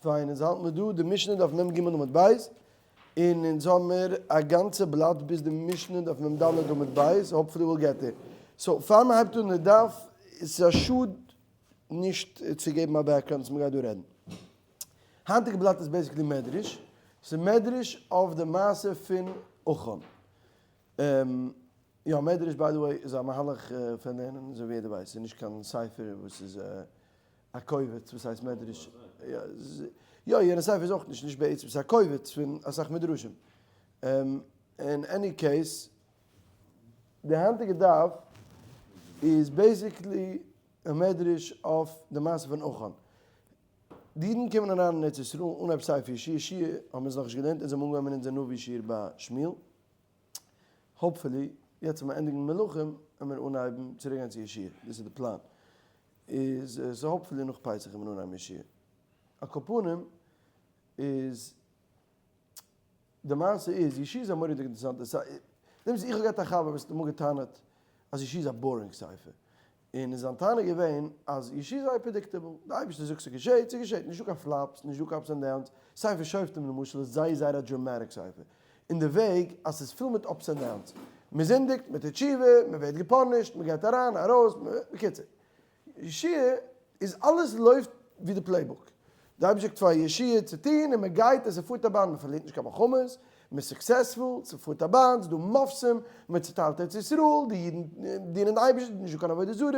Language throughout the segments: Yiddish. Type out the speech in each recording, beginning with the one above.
פיין, אונז האלט מיר דא די משנה דף מ ג עמוד ב', און אונז האמיר א גאנצע בלאט ביז די משנה דף מ ד עמוד ב', hopefully we'll get there. So פאר מען הייבט אן די דף, ס'איז א שאד נישט צו געבן א background וואס מ'גייט דא רעדן. היינטיגע בלאט איז basically מדרש, ס'איז מדרש אויף די מעשה פון עכן. יא, מדרש by the way איז א מהלך פון לערנען, אזוי ווי יעדער ווייסט, ס'איז נישט קיין ספר וואס איז א קובץ וואס הייסט מדרש, יא יענע ספר איז אויך נישט נישט בעצם, ס'איז א קובץ פון אסאך מדרשים. אין any case, די היינטיגע דף איז basically א מדרש אויף די מעשה פון עכן. די אידן קומען אריין אין ארץ ישראל אנהייב ספר יהושע, יהושע האבן אונז נאכנישט געלערנט, אונז האבן אנגעהויבן אונזער נביא שיעור ביי שמואל, hopefully יעצט ווען מיר ענדיגן מלכים וועלן מיר אנהייבן צוריק גיין צו יהושע, דאס איז די פלאן, איז so hopefully נאך פסח וועט מען אנהייבן יהושע. על כל פנים איז די מעשה איז יהושע איז א מורא'דיג אינטערעסאנטע ספר, דעם איז איך האב געהאט א חבר וואס האט אמאל געטענה'ט אז יהושע איז א boring ספר, און איז זיין טענה געווען אז יהושע איז זייער predictable, די אייבערשטער זאגט ס'געשעהט, ס'געשעהט, נישטא קיין flops, נישטא קיין ups and downs, ספר שופטים למשל איז זייער זייער א dramatic ספר, אין די וועג אז ס'איז פול מיט ups and downs, מ'זינדיגט, מ'טוט תשובה, מ'ווערט געפאנישט, מ'גייט אריין, ארויס, בקיצור. יהושע איז אלעס לויפט ווי די playbook, די אייבערשטער זאגט פאר יהושע צו טון און מ'גייט און ס'פארט א באן, מ'פארלירט נישט קיין מלחמות, מ'איז successful, ס'פארט א באן, ס'איז דא מופתים, מ'צוטיילט ארץ ישראל, די אידן דינען די אייבערשטער, נישט דא קיין עבודה זרה,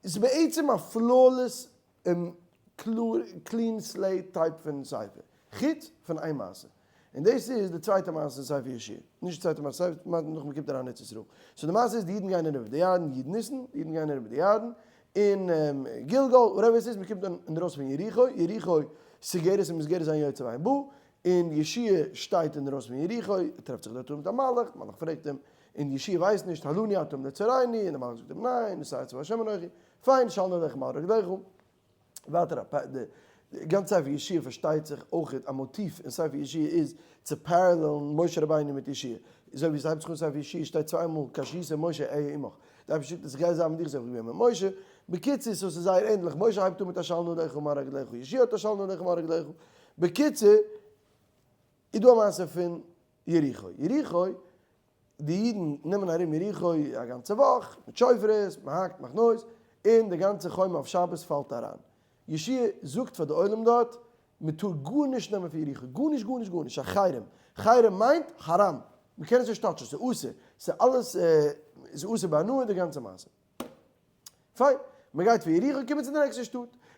ס'איז בעצם א flawless און קלאר clean slate type פון ספר, חוץ פון איין מעשה, און דאס איז די צווייטע מעשה אין ספר יהושע, נישט די צווייטע מעשה, צווייטע מעשה נאך מ'קומט אריין ארץ ישראל, so די מעשה איז די אידן גייען אריבער די ירדן, י' ניסן, די אידן גייען אריבער די ירדן, אין גלגל, whatever עס איז, מ'קומט אן אינדרויסן פון יריחו, יריחו סוגרת ומסגרת אין יוצא ואין בא, און יהושע שטייט אינדרויסן פון יריחו, ער טרעפט זיך דארט אן מיט א מלאך, די מלאך פרעגט אים, און יהושע ווייסט נישט, הלנו אתה לצרינו, און די מלאך זאגט אים ניין, נשא צבא השם אנכי, פיין, של נעליך מעל רגליך. ווייטער א פ די גאנצע ספר יהושע פארשטייט זיך אויך א מאטיוו אין ספר יהושע איז צו parallel ן משה רבינו מיט יהושע, אזוי ווי עס הייבט זיך אן ספר יהושע שטייט צוויי מאל כאשר הייתי עם משה אהיה עמך, די אייבערשטער זאגט אז איך גיי זיין מיט דיך אזוי ווי איך בין געווען מיט משה, בקיצור so ס'איז זייער ענדליך, משה הייבט אן מיט א של נעליך מעל רגליך, יהושע האט א של נעליך מעל רגליך, בקיצור איז דא א מעשה פון יריחו, יריחו די אידן נעמען ארום יריחו א גאנצע וואך, מיט שופרות, מען האקט מחנות, און די גאנצע חומה אויף שבת פאלט אריין. יהושע זאגט פאר די עולם דארט, מען טאר גארנישט נעמען פון יריחו, גארנישט גארנישט גארנישט, א חרם, חרם מיינט חרם, מען קען עס נישט touch ן, ס'איז אסור, ס'איז אלעס איז אסור בהנאה די גאנצע מעשה. פיין, מען גייט פון יריחו קומען צו די נעקסטע שטאט,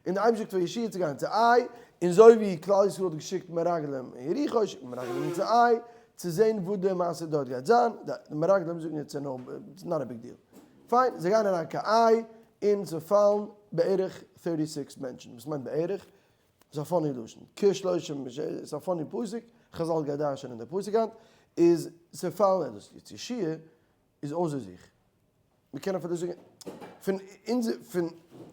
און די אייבערשטער זאגט פאר יהושע צו גיין צו עי, און זוי ווי כלל ישראל האט געשיקט מרגלים אין יריחו, שיקט מען מרגלים צו עי, צו זען וואס די מעשה דארט גייט זיין, די מרגלים זאגן it's not a big deal. פיין, זיי גייען אריין קיין עי, און ס'פאלן בערך thirty six מענטשן, וואס מיינט בערך? ס'איז א funny לשון, כשלושים, ס'איז א funny פסוק, חזל גייט דרש'ענען די פסוק היינט, איז ס'פאלן עדות, יעצט יהושע איז אויסער זיך. מ'קען אפילו זאגן, פון אונזער, פון,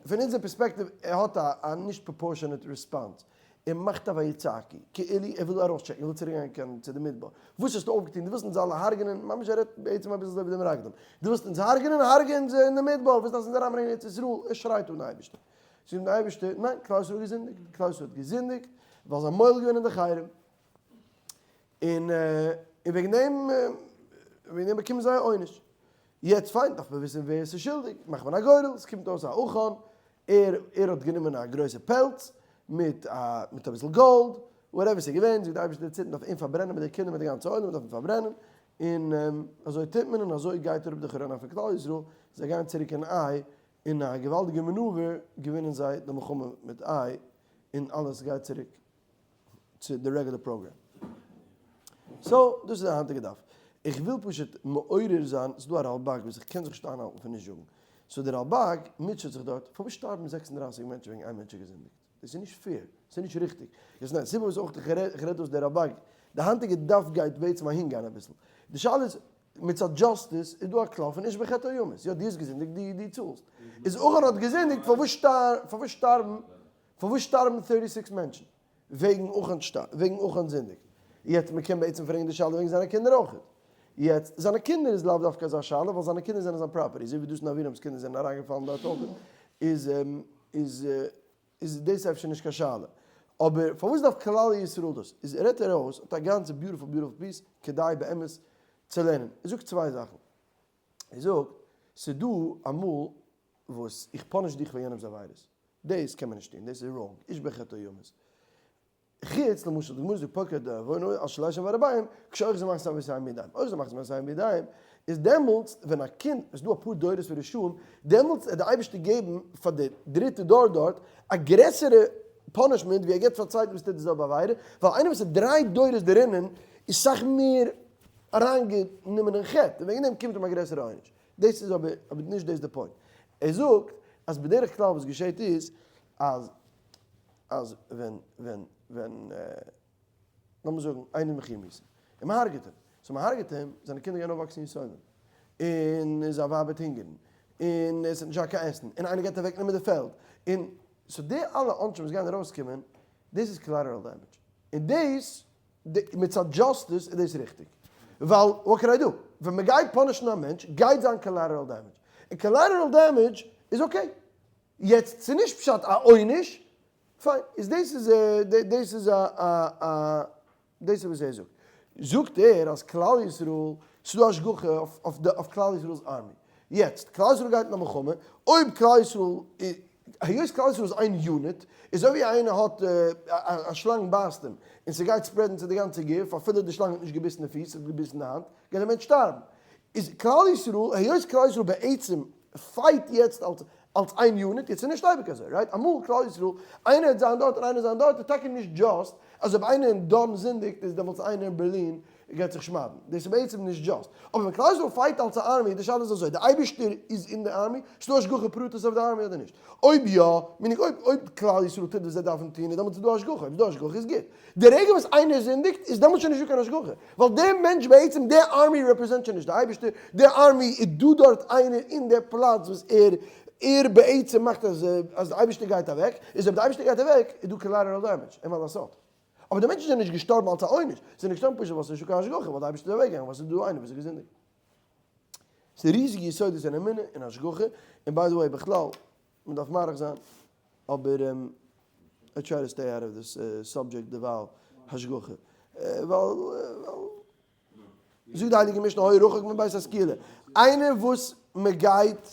פון אונזער פערספעקטיוו, ער האט א, א נישט proportionate response. ער מאכט א ויצעקו, כאילו ער וויל ארויסטשעקן, ער וויל צוריק גיין קיין, צו די מדבר. וואס האסטו אויפגעטון? דו ווילסט אונז אלע הרג'נען? ממש ער רעדט בעצם אביסל אזוי ווי די מרגלים. דו ווילסט אונז הרג'נען? הרג'ע אונז אין די מדבר! וואס דארפסטו אונז אריינברענגען אין ארץ ישראל? ער שרייט אן די אייבערשטער. זאגט אים די אייבערשטער, ניין, כלל ישראל האט געזינדיגט. כלל ישראל האט געזינדיגט ווייל זיי האבן מועל געווען אין די חרם. און וועגן דעם וועגן דעם באקומען זיי א עונש. יעצט פיין דארף מען וויסן ווער עס איז שולדיג, מאכט מען א גורל, עס קומט אויס א עכן, ער ער האט גענומען א גרויסע פעלץ מיט א מיט אביסל גאלד, whatever ס'איז געווען, זאגט די אייבערשטער די ציטן דארף אים פארברענען מיט די קינדער מיט די גאנצע עולם דארף מען פארברענען, און אזוי טוט מען און אזוי גייט אראפ די חרון אף פון כלל ישראל, זיי גייען צוריק אין עי, אין א געוואלדיגע maneuver געווינען זיי די מלחמה מיט עי, און אלעס גייט צוריק צו די regular program. So, דאס איז די היינטיגע דף. איך וויל פשוט מעורר זיין, ס'איז דא א רלבג וואס איך קען זיך נישט איינהאלטן פון נישט זאגן. So דער רלבג מוטשעט זיך דארט, פארוואס שטארבן 36 מענטשן וועגן איין מענטש האט געזינדיגט? דאס איז נישט fair, ס'איז נישט ריכטיג. יעצט ניין, סיבה וואס אויך איך רעד אויס דער רלבג, די היינטיגע דף גייט בעצם אהין גיין אביסל. די שאלה איז, מצד justice איז דא א כלל פון איש בחטאו יומת, יא דו האסט געזינדיגט, דו צאלסט. איז עכן האט געזינדיגט, פארוואס שטארבן פארוואס שטארבן thirty six מענטשן? וועגן עכן וועגן עכן זינדיגט. יעצט מען קען בעצם פרעגן די שאלה וועגן זיינע קינדער אויכעט. יעצט זיינע קינדער איז לאו דווקא אזא שאלה ווייל זיינע קינדער זענען זיין property אזוי ווי דתן אבירם'ס קינדער זענען אריינגעפאלן דארט אויכעט איז איז איז דאס אפשר נישט קיין שאלה. אבער פארוואס דארף כלל ישראל דאס? איז רעדט ער אויס, האט א גאנצע beautiful beautiful piece כדאי באמת צו לערנען. ער זאגט צוויי זאכן. ער זאגט, ס'דא אמאל וואס איך punish דיך פאר יענעמ'ס עבירות. דאס קען מען נישט טון, דאס איז wrong, איש בחטאו יומת. חוץ למשל די גמרא זאגט פוקד עוונו על שלשים וארבעים כשאוחזין מעשה אבותיהם בידיים, אוחזין מעשה אבותיהם בידיים איז דעמאלטס ווען א קינד, עס איז דא אפאר דורות פון רשעים, דעמאלטס וועט די אייבערשטער געבן פאר די דריטע דור דארט א גרעסערע punishment ווי ער געבט פאר צווייטן וואס טוט די זעלבע עבירה, ווייל איינער וואס איז דריי דורות דערינען איז סאך מער אריינגענומען אין חטא, און וועגן דעם קומט אים א גרעסערע עונש. דאס איז אבער אבער נישט דאס די point. ער זאגט אז בדרך כלל וואס געשעט איז אז אז ווען ווען ווען לאמיר זאגן איינער מחויב מיתה און מען הרג'עט אים, so מען הרג'עט אים, זיינע קינדער גייען אויפוואקסן יתומים, און זיין ווייב וועט הונגערן, און עס וועט נישט זיין קיין עסן, און איינער גייט אוועק נעמען די פעלד, און so די אלע עונשים וואס גייען ארויסקומען, דאס איז collateral damage, און דאס מצד justice איז דאס ריכטיג, ווייל what can I do, ווען מען גייט punish ן א מענטש גייט זיין collateral damage, און collateral damage איז okay, יעצט ס'איז נישט פשט א עונש, פיין, איז דאס איז דאס איז א א דאס איז וואס ער זאגט, זאגט ער אז כלל ישראל, ס'איז דא השגחה אויף די אויף כלל ישראל'ס army, יעצט כלל ישראל גייט אין א מלחמה, אויב כלל ישראל היות כלל ישראל איז איין unit, איז אזוי ווי איינער האט א שלאנג בייסט אים, און ס'גייט spread ן צו די גאנצע גוף, אפילו די שלאנג האט נישט געביסן די פיס, ס'האט געביסן די האנט, גייט דער מענטש שטארבן. איז כלל ישראל, היות כלל ישראל בעצם fight יעצט אלס אלס איין unit, יעצט איז נישט אייביג אזוי, right? אמאל כלל ישראל, איינער וועט זיין דארט און איינער זיין דארט, איז טאקע נישט just אז אויב איינער אין דן זינדיגט איז דעמאלטס איינער אין בערלין גייט זיך שמד'ן, דאס איז בעצם נישט just. אבער ווען כלל ישראל fight אלס א army, די שאלה איז אזוי, די אייבישטער איז אין די army, ס'דא השגחה פרטית אויף די army אדער נישט? אויב יא, meaning אויב אויב כלל ישראל טוט וואס זיי דארפן טון איז דעמאלטס איז דא השגחה, אויב איז דא השגחה איז גוט. די רגע וואס איינער זינדיגט איז דעמאלטס שוין נישטא קיין השגחה, ווייל דער מענטש בעצם, דער army represent שוין נישט די אייבערשטער, דער army איז דא דארט איינער אין דער פלאץ וואס ער ער בעצם מאכט אז אז די אייבערשטער גייט אוועק, איז אויב די אייבערשטער גייט אוועק איז דא collateral damage, אין מה לעשות. אבער די מענטשן זענען נישט געשטארבן אלס א עונש, זיי זענען געשטארבן פשוט ווייל ס'איז נישטא קיין השגחה, ווייל די אייבערשטער איז אוועקגעגאנגען ווייל ס'איז דא איינער וואס איז געזינדיגט. ס'איז ריזיגע יסודות אין אמונה און השגחה, און by the way בכלל, מען דארף מאריך זיין, אבער I try to stay out of this subject דערווייל, השגחה, ווייל זאגט די הייליגע משנה היה רחוק מבית הסקילה, איינער וואס מען גייט,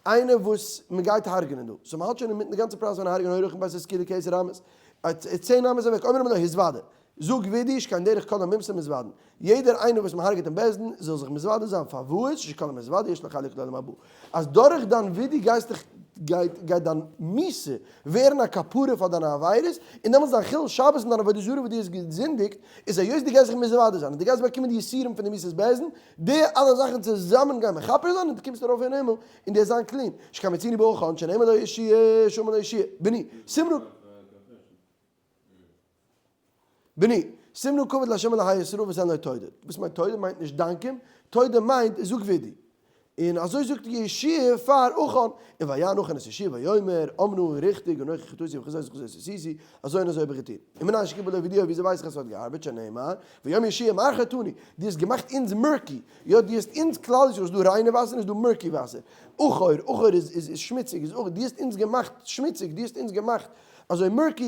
איינער וואס מען גייט הרג'נען דא, so מען האלט שוין אינמיטן די גאנצע process פון הרג'נען היה רחוק מבית הסקילה כעשר אמות, 10 אמות אוועק, אומרים לו התוודה, זאג וידוי שכן דרך כל המומתים מתוודין, יעדער איינער וואס מען הרג'עט אין בית דין זאל זיך מתוודה זיין פארוואס שכל המתוודה יש לו חלק לעולם הבא, אז דורך דיין וידוי גייסט דיך גייט גייט דיין מיתה ווערן א כפרה פאר דיינע עבירות, און דעמאלטס דיין חילול שבת און דיין עבודה זרה וואס דו האסט געזינדיגט, איז היות דו גייסט זיך מתוודה זיין און דו גייסט באקומען די יסורים פון די מיתת בית דין, די אלע זאכן צוזאמען גייען מכפר זיין און דו קומסט ארויף אין הימל און דו וועסט זיין clean, שכן מצינו בעכן שנאמר ליהושע שאמר ליהושע בני שים נא. בני, שים נא כבוד לה' אלהי ישראל ותן לו תודה. וואס מיינט תודה? מיינט נישט דאנקען, תודה מיינט זאג וידוי. און אזוי זאגט יהושע פאר עכן, און ויען עכן את יהושע ויאמר, אמנה, ריכטיג, אנכי חטאתי וחזותי וחזותי עשיתי, אזוי און אזוי האב איך געטון. און מנין שקיבל לו וידויו, וויאזוי ווייס איך אז ס'האט געארבעט, שנאמר, ויאמר יהושע מר חטאנו, דו האסט געמאכט אונז murky, יא דו האסט אונז כלל ישראל, ס'איז דא ריינע וואסער און ס'איז דא murky וואסער, עכור, עכור איז שמוציג, איז עכור, דו האסט אונז געמאכט שמוציג, דו האסט אונז געמאכט אזוי murky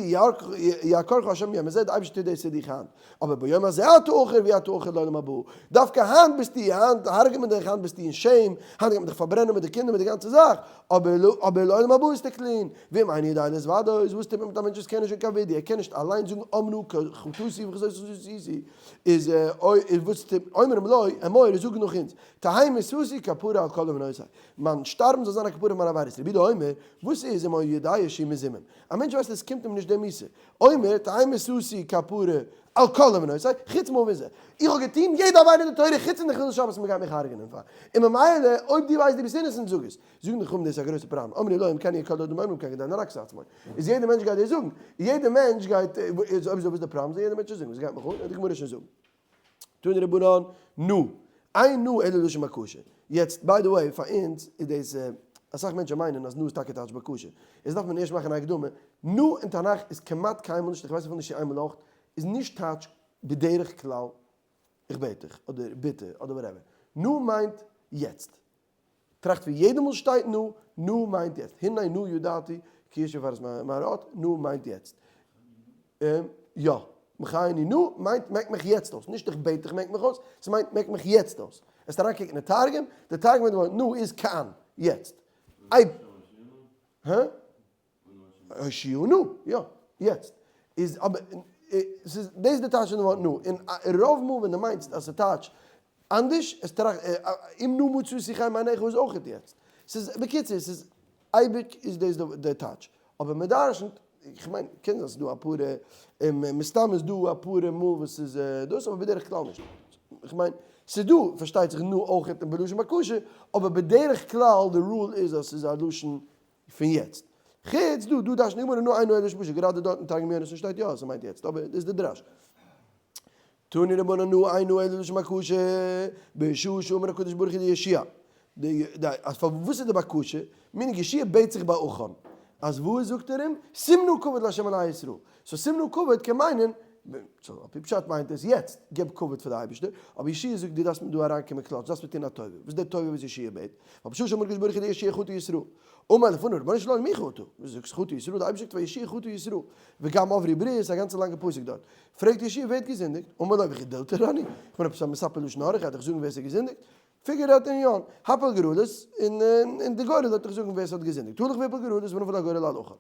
יעקרך השם ביום הזה, די אייבערשטער טוט דאס צו דיך היינט, אבער ביום הזה אתה עכור ואי אתה עכור לעולם הבא, דווקא היינט ביסטו, היינט הרג'ט מען דיך, היינט ביסטו אין shame, היינט גייט מען דיך פארברענען מיט די קינדער מיט די גאנצע זאך, אבער לעולם הבא ביסטו clean, ואם אינו יודע להתוודות, וואס טוט מען מיט א מענטש וואס קען נישט זאגן קיין וידוי, ער קען נישט אליין זאגן אמנה חטאתי וחזותי איז וואס טוט אומרים לו אמור זאג נאך אונז, תהא מיתתי כפרה על כל עוונותי, מיין שטארבן זאל זיין א כפרה אויף מיינע עבירות. רבי יהודה אומר, וואס איז אם היה יודע שהוא מזומן? א מענטש ווייסט עס קומט אים נישט די מיתה. אומר, תהא מיתתי כפרה על כל עוונותי, חוץ מעוון זה. איך האב געטון יעדע עבירה אין די תורה חוץ פון די חילול שבת מען גייט מיך הרג'נען פאר. און ממילא אויב דו ווייסט דו ביסט innocent זאג עס. זאגן די חכמים דאס איז א גרויסע פראבלעם. אמרו לו אם כן יהיה כל אדם אומרים כן כדי לנקות עצמו. איז יעדער מענטש גייט דאס זאגן. יעדער מענטש גייט, איז אויב אזוי וואס איז די פראבלעם? זאל יעדער מענטש עס זאגן. וואס גייט מיך אן? וועט די גמרא שוין זאגן. תנו רבנן, נא. אין נא אלא לשון בקשה. יעצט by the way פאר אונז איז דאס אסאך מענטשען מיינען אז נא איז טאקע טייטש בקשה. איז דארף מען ערשט מאכן א הקדמה. נא אין תנך איז כמעט קיינמאל נישט, איך ווייס אפילו נישט צו איינמאל אויך, איז נישט טייטש בדרך כלל איך בעט דיך אדער ביטע אדער whatever. נא מיינט יעצט. טראכט ווי יעדע מאל שטייט נא, נא מיינט יעצט. הנה נא ידעתי כי יש יפרס מהרעות, נא מיינט יעצט. יא, מחני נא מיינט מעק מיך יעצט אויס, נישט איך בעט דיך מעק מיך אויס, ס'מיינט מעק מיך יעצט אויס. וועסט אריינקוקן אין תרגום, די תרגום מיט די ווארט נא איז כאן, יעצט. איי. הא? הושיעה נא, יא, יעצט. איז אבער, ס'איז, דאס איז די טייטש פון די ווארט נא, און רוב מאל ווען דו מיינסט אז ס'טייטש אנדערש, עס טראכט, אם נא מצאתי חן בעיניך איז אויכעט יעצט. ס'איז, בקיצור, ס'איז אייביג איז דאס די טייטש. אבער מ'דרשנ'ט, איך מיין, קען זיין ס'איז דא אפאר, מסתם איז דא אפאר מאל וואס ס'איז דאס, אבער בדרך כלל נישט. איך מיין, ס'איז דא, פארשטייט זיך, נא אויכעט אין בלשון בקשה, אבער בדרך כלל די rule איז אז ס'איז א לשון פון יעצט. חוץ דא, דא דרש'נט די גמרא נא אינו אלא לשון בקשה, גראדע דארט אין תרגום יונתן שטייט יא אז ס'מיינט יעצט, אבער דאס איז די דרש. תנו רבנן נא אינו אלא לשון בקשה, בשעה שאמר הקדוש ברוך הוא ליהושע, אז פארוואס איז די בקשה, meaning יהושע בעט זיך ביי עכן, אז וואס זאגט ער אים, שים נא כבוד לה' אלהי ישראל, so שים נא כבוד קען מיינען, so על פי פשט מיינט עס יעצט געב כבוד פאר די אייבערשטער, אבער יהושע זאגט דו דארפסט מיר דא אריינקומען קלאטש, דארפסט מיר טון א טובה, וואס איז די טובה וואס יהושע בעט, ווייל בשעה שאמר הקדוש ברוך הוא ליהושע חטא ישראל, אמר לפניו רבונו של עולם מי חטא? וואס זאגסט חטא ישראל? די אייבערשטער זאגט פאר יהושע חטא ישראל, וגם עברו ברית, א גאנצע לאנגע פסוק דארט. פרעגט יהושע ווער האט געזינדיגט? אמר לו וכי דילטר אני? איך בין עפעס א מספר לשון הרע? כ'גיי דיך זאגן ווער ס'האט געזינדיגט? figure out אין יון, הפיל גורלות, און די גורל וועט דיך זאגן ווער ס'האט געזינדיגט. הלך והפיל גורלות ונפל הגורל על עכן.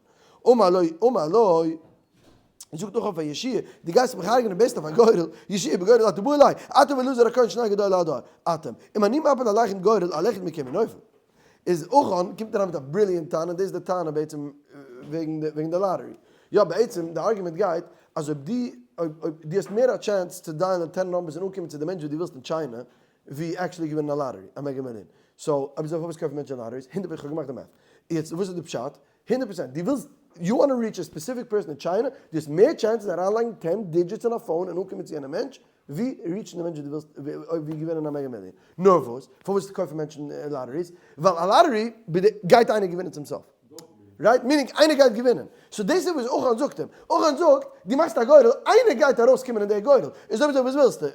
אמר לו, אמר לו, זאגט עכן פאר יהושע, דו גייסט מיך הרג'נען based אויף א גורל, יהושע בגורל אתה בא אלי, אתה ואלעזר הכהן שני גדולי הדור, אתם, אם אני מפיל עליכם גורל, על אחד מכם נופל. איז עכן קומט אריין מיט א brilliant טענה, און דאס איז די טענה בעצם וועגן די לאטערי. יא, בעצם די argument גייט אז אויב דו אויב דו האסט מער א chance צו dial ען 10 numbers און אנקומען צו די מענטש וואס דו ווילסט אין טשיינע, ווי actually געווינען א לאטערי, א mega million. so אויב אזוי פארוואס קויפן מענטשן lotteries? 100 איך האב געמאכט די math. יעצט וואס איז די פשט? 100% דו ווילסט, you want reach א specific person אין טשיינע, דו האסט מער chances אריינלייגן 10 digits אין א phone און אנקומען צו יענע מענטש, ווי reach ן די מענטש וואס דו ווילסט, ווי געווינען א mega million. נאר וואס? פארוואס קויפן מענטשן lotteries? ווייל א לאטערי גייט איינער געווינען צום סוף. right? meaning איינער גייט געווינען. so דאס איז וואס עכן זאגט אים. עכן זאגט, דו מאכסט א גורל, איינער גייט ארויסקומען אין די גורל. איז אויב אזוי וואס ווילסטו?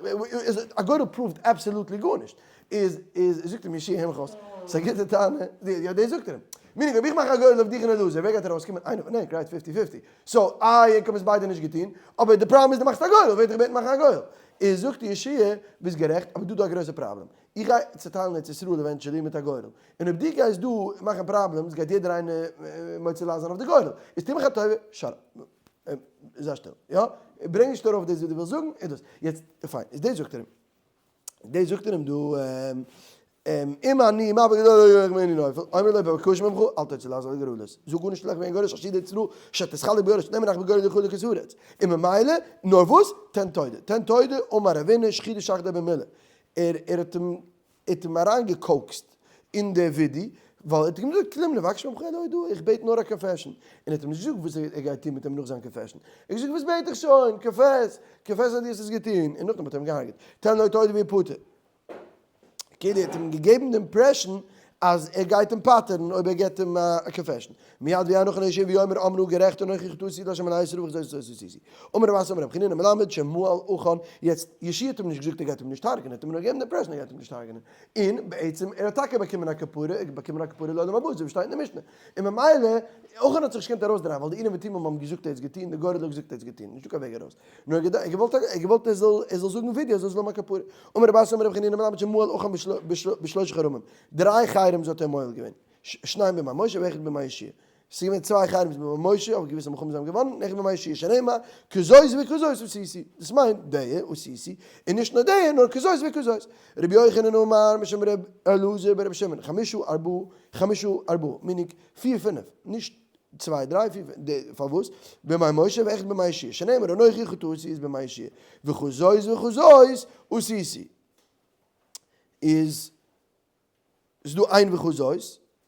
א גורל prove ט absolutely גארנישט. איז איז זאגט אים יהושע הער מיך אויס. ס'איז א גוטע טענה. יא דאס זאגט ער אים. meaning אויב איך מאך א גורל אויף דיך און אלעזר, ווער גייט ארויסקומען? איינער פון ענק, right? fifty fifty. so איי ענק האבן עס ביידע נישט געטון, אבער די פראבלעם איז דו מאכסט א גורל, ווער האט דיך געבעטן מאכן א גורל? איז זאגט יהושע, ביסט גערעכט, אבער דא איז דא א גרויסע פראבלעם. איך גיי צעטיילן ארץ ישראל eventually מיט א גורל, און אויב דו גייסט דא מאכן problems גייט יעדער איינער מוציא לעז זיין אויף די גורל, איז טו מיך א טובה, shut up, זיי שטיל, יא? ברענג נישט ארויף דאס וואס דו ווילסט זאגן, איז דאס, יעצט פיין, איז דאס זאגט ער אים, דאס זאגט ער אים דא, אם אני מפיל גורל איך ממני נופל, אומר לו בבקשה ממך, אל תוציא לעז על גורלות, זאג גארנישט שלעכט וועגן גורל, שעתידה ישראל שתתחלק בגורל, שנאמר אך בגורל יחולק את הארץ, און ממילא, נאר וואס, תן תודה, תן תודה, אמר רבינא, שחיטה שחטה במילה, ער ער האט אים ער האט אים אריינגעקאוקסט אין די ווידי, ווייל ער האט אים געזאגט כלום לבקש ממך אלא הודאה, איך בעט נאר א confession, און ער האט אים נישט געזאגט וואס ער גייט טון מיט אים נאך זיין confession, ער האט געזאגט וואס בעט איך שוין, confess, confess אז דו האסט עס געטון, און נאכדעם האט ער אים געהארגעט, תן לו תודה ויפטר. כאילו ער האט אים געגעבן די impression אז ער גייט אים פטר'ן אויב ער געבט אים א confession. מיד ויען עכן יהושע ויאמר אמרה גערעכט אנכי חטאתי לה' אלהי ישראל וכזאת וזאת עשיתי. אמר רב אסי אמר רבי חנינא מלמד שמעל עכן, יעצט יהושע האט אים נישט געזאגט ער גייט אים נישט הרג'נען, ער האט אים נאר געגעבן די impression ער גייט אים נישט הרג'נען. און בעצם ער האט טאקע באקומען א כפרה, ער האט באקומען א כפרה לעולם הבא אזוי ווי שטייט אין די משנה. און ממילא עכן האט זיך נישט געקענט ארויסדרייען ווייל די אורים ותומים האבן געזאגט ער האט עס געטון, די גורל האט געזאגט ער האט עס געטון, נישטא קיין וועג ארויס. נאר ער האט געוואלט ער האט געוואלט ער זאל ער זאל זאגן ווידוי אז ער זאל האבן א כפרה. אמר רב אסי אמר רבי חנינא מלמד שמעל עכן בשלושה חרמים, דריי חרמ'ס האט ער מועל געווען, שניים בימי משה ואחד בימי יהושע. ס'איז געווען צוויי חרמ'ס בימי משה, אויף געוויסע מלחמות זיי האבן געוואנען, און אחד בימי יהושע, שנאמר, כזאת וכזאת עשיתי, דאס מיינט דעה עשיתי, און נישט נאר דעה נאר כזאת וכזאת. רבי יוחנן אמר משום ר' אלעזר ברבי שמעון, חמשה ארבעה, חמשה ארבעה, meaning פיר פינף, נישט צוויי דריי פיר פינף, פארוואס? בימי משה ואחד בימי יהושע, שנאמר אנכי חטאתי איז בימי יהושע, וכזאת וכזאת עשיתי איז איז דא איין וכזאת,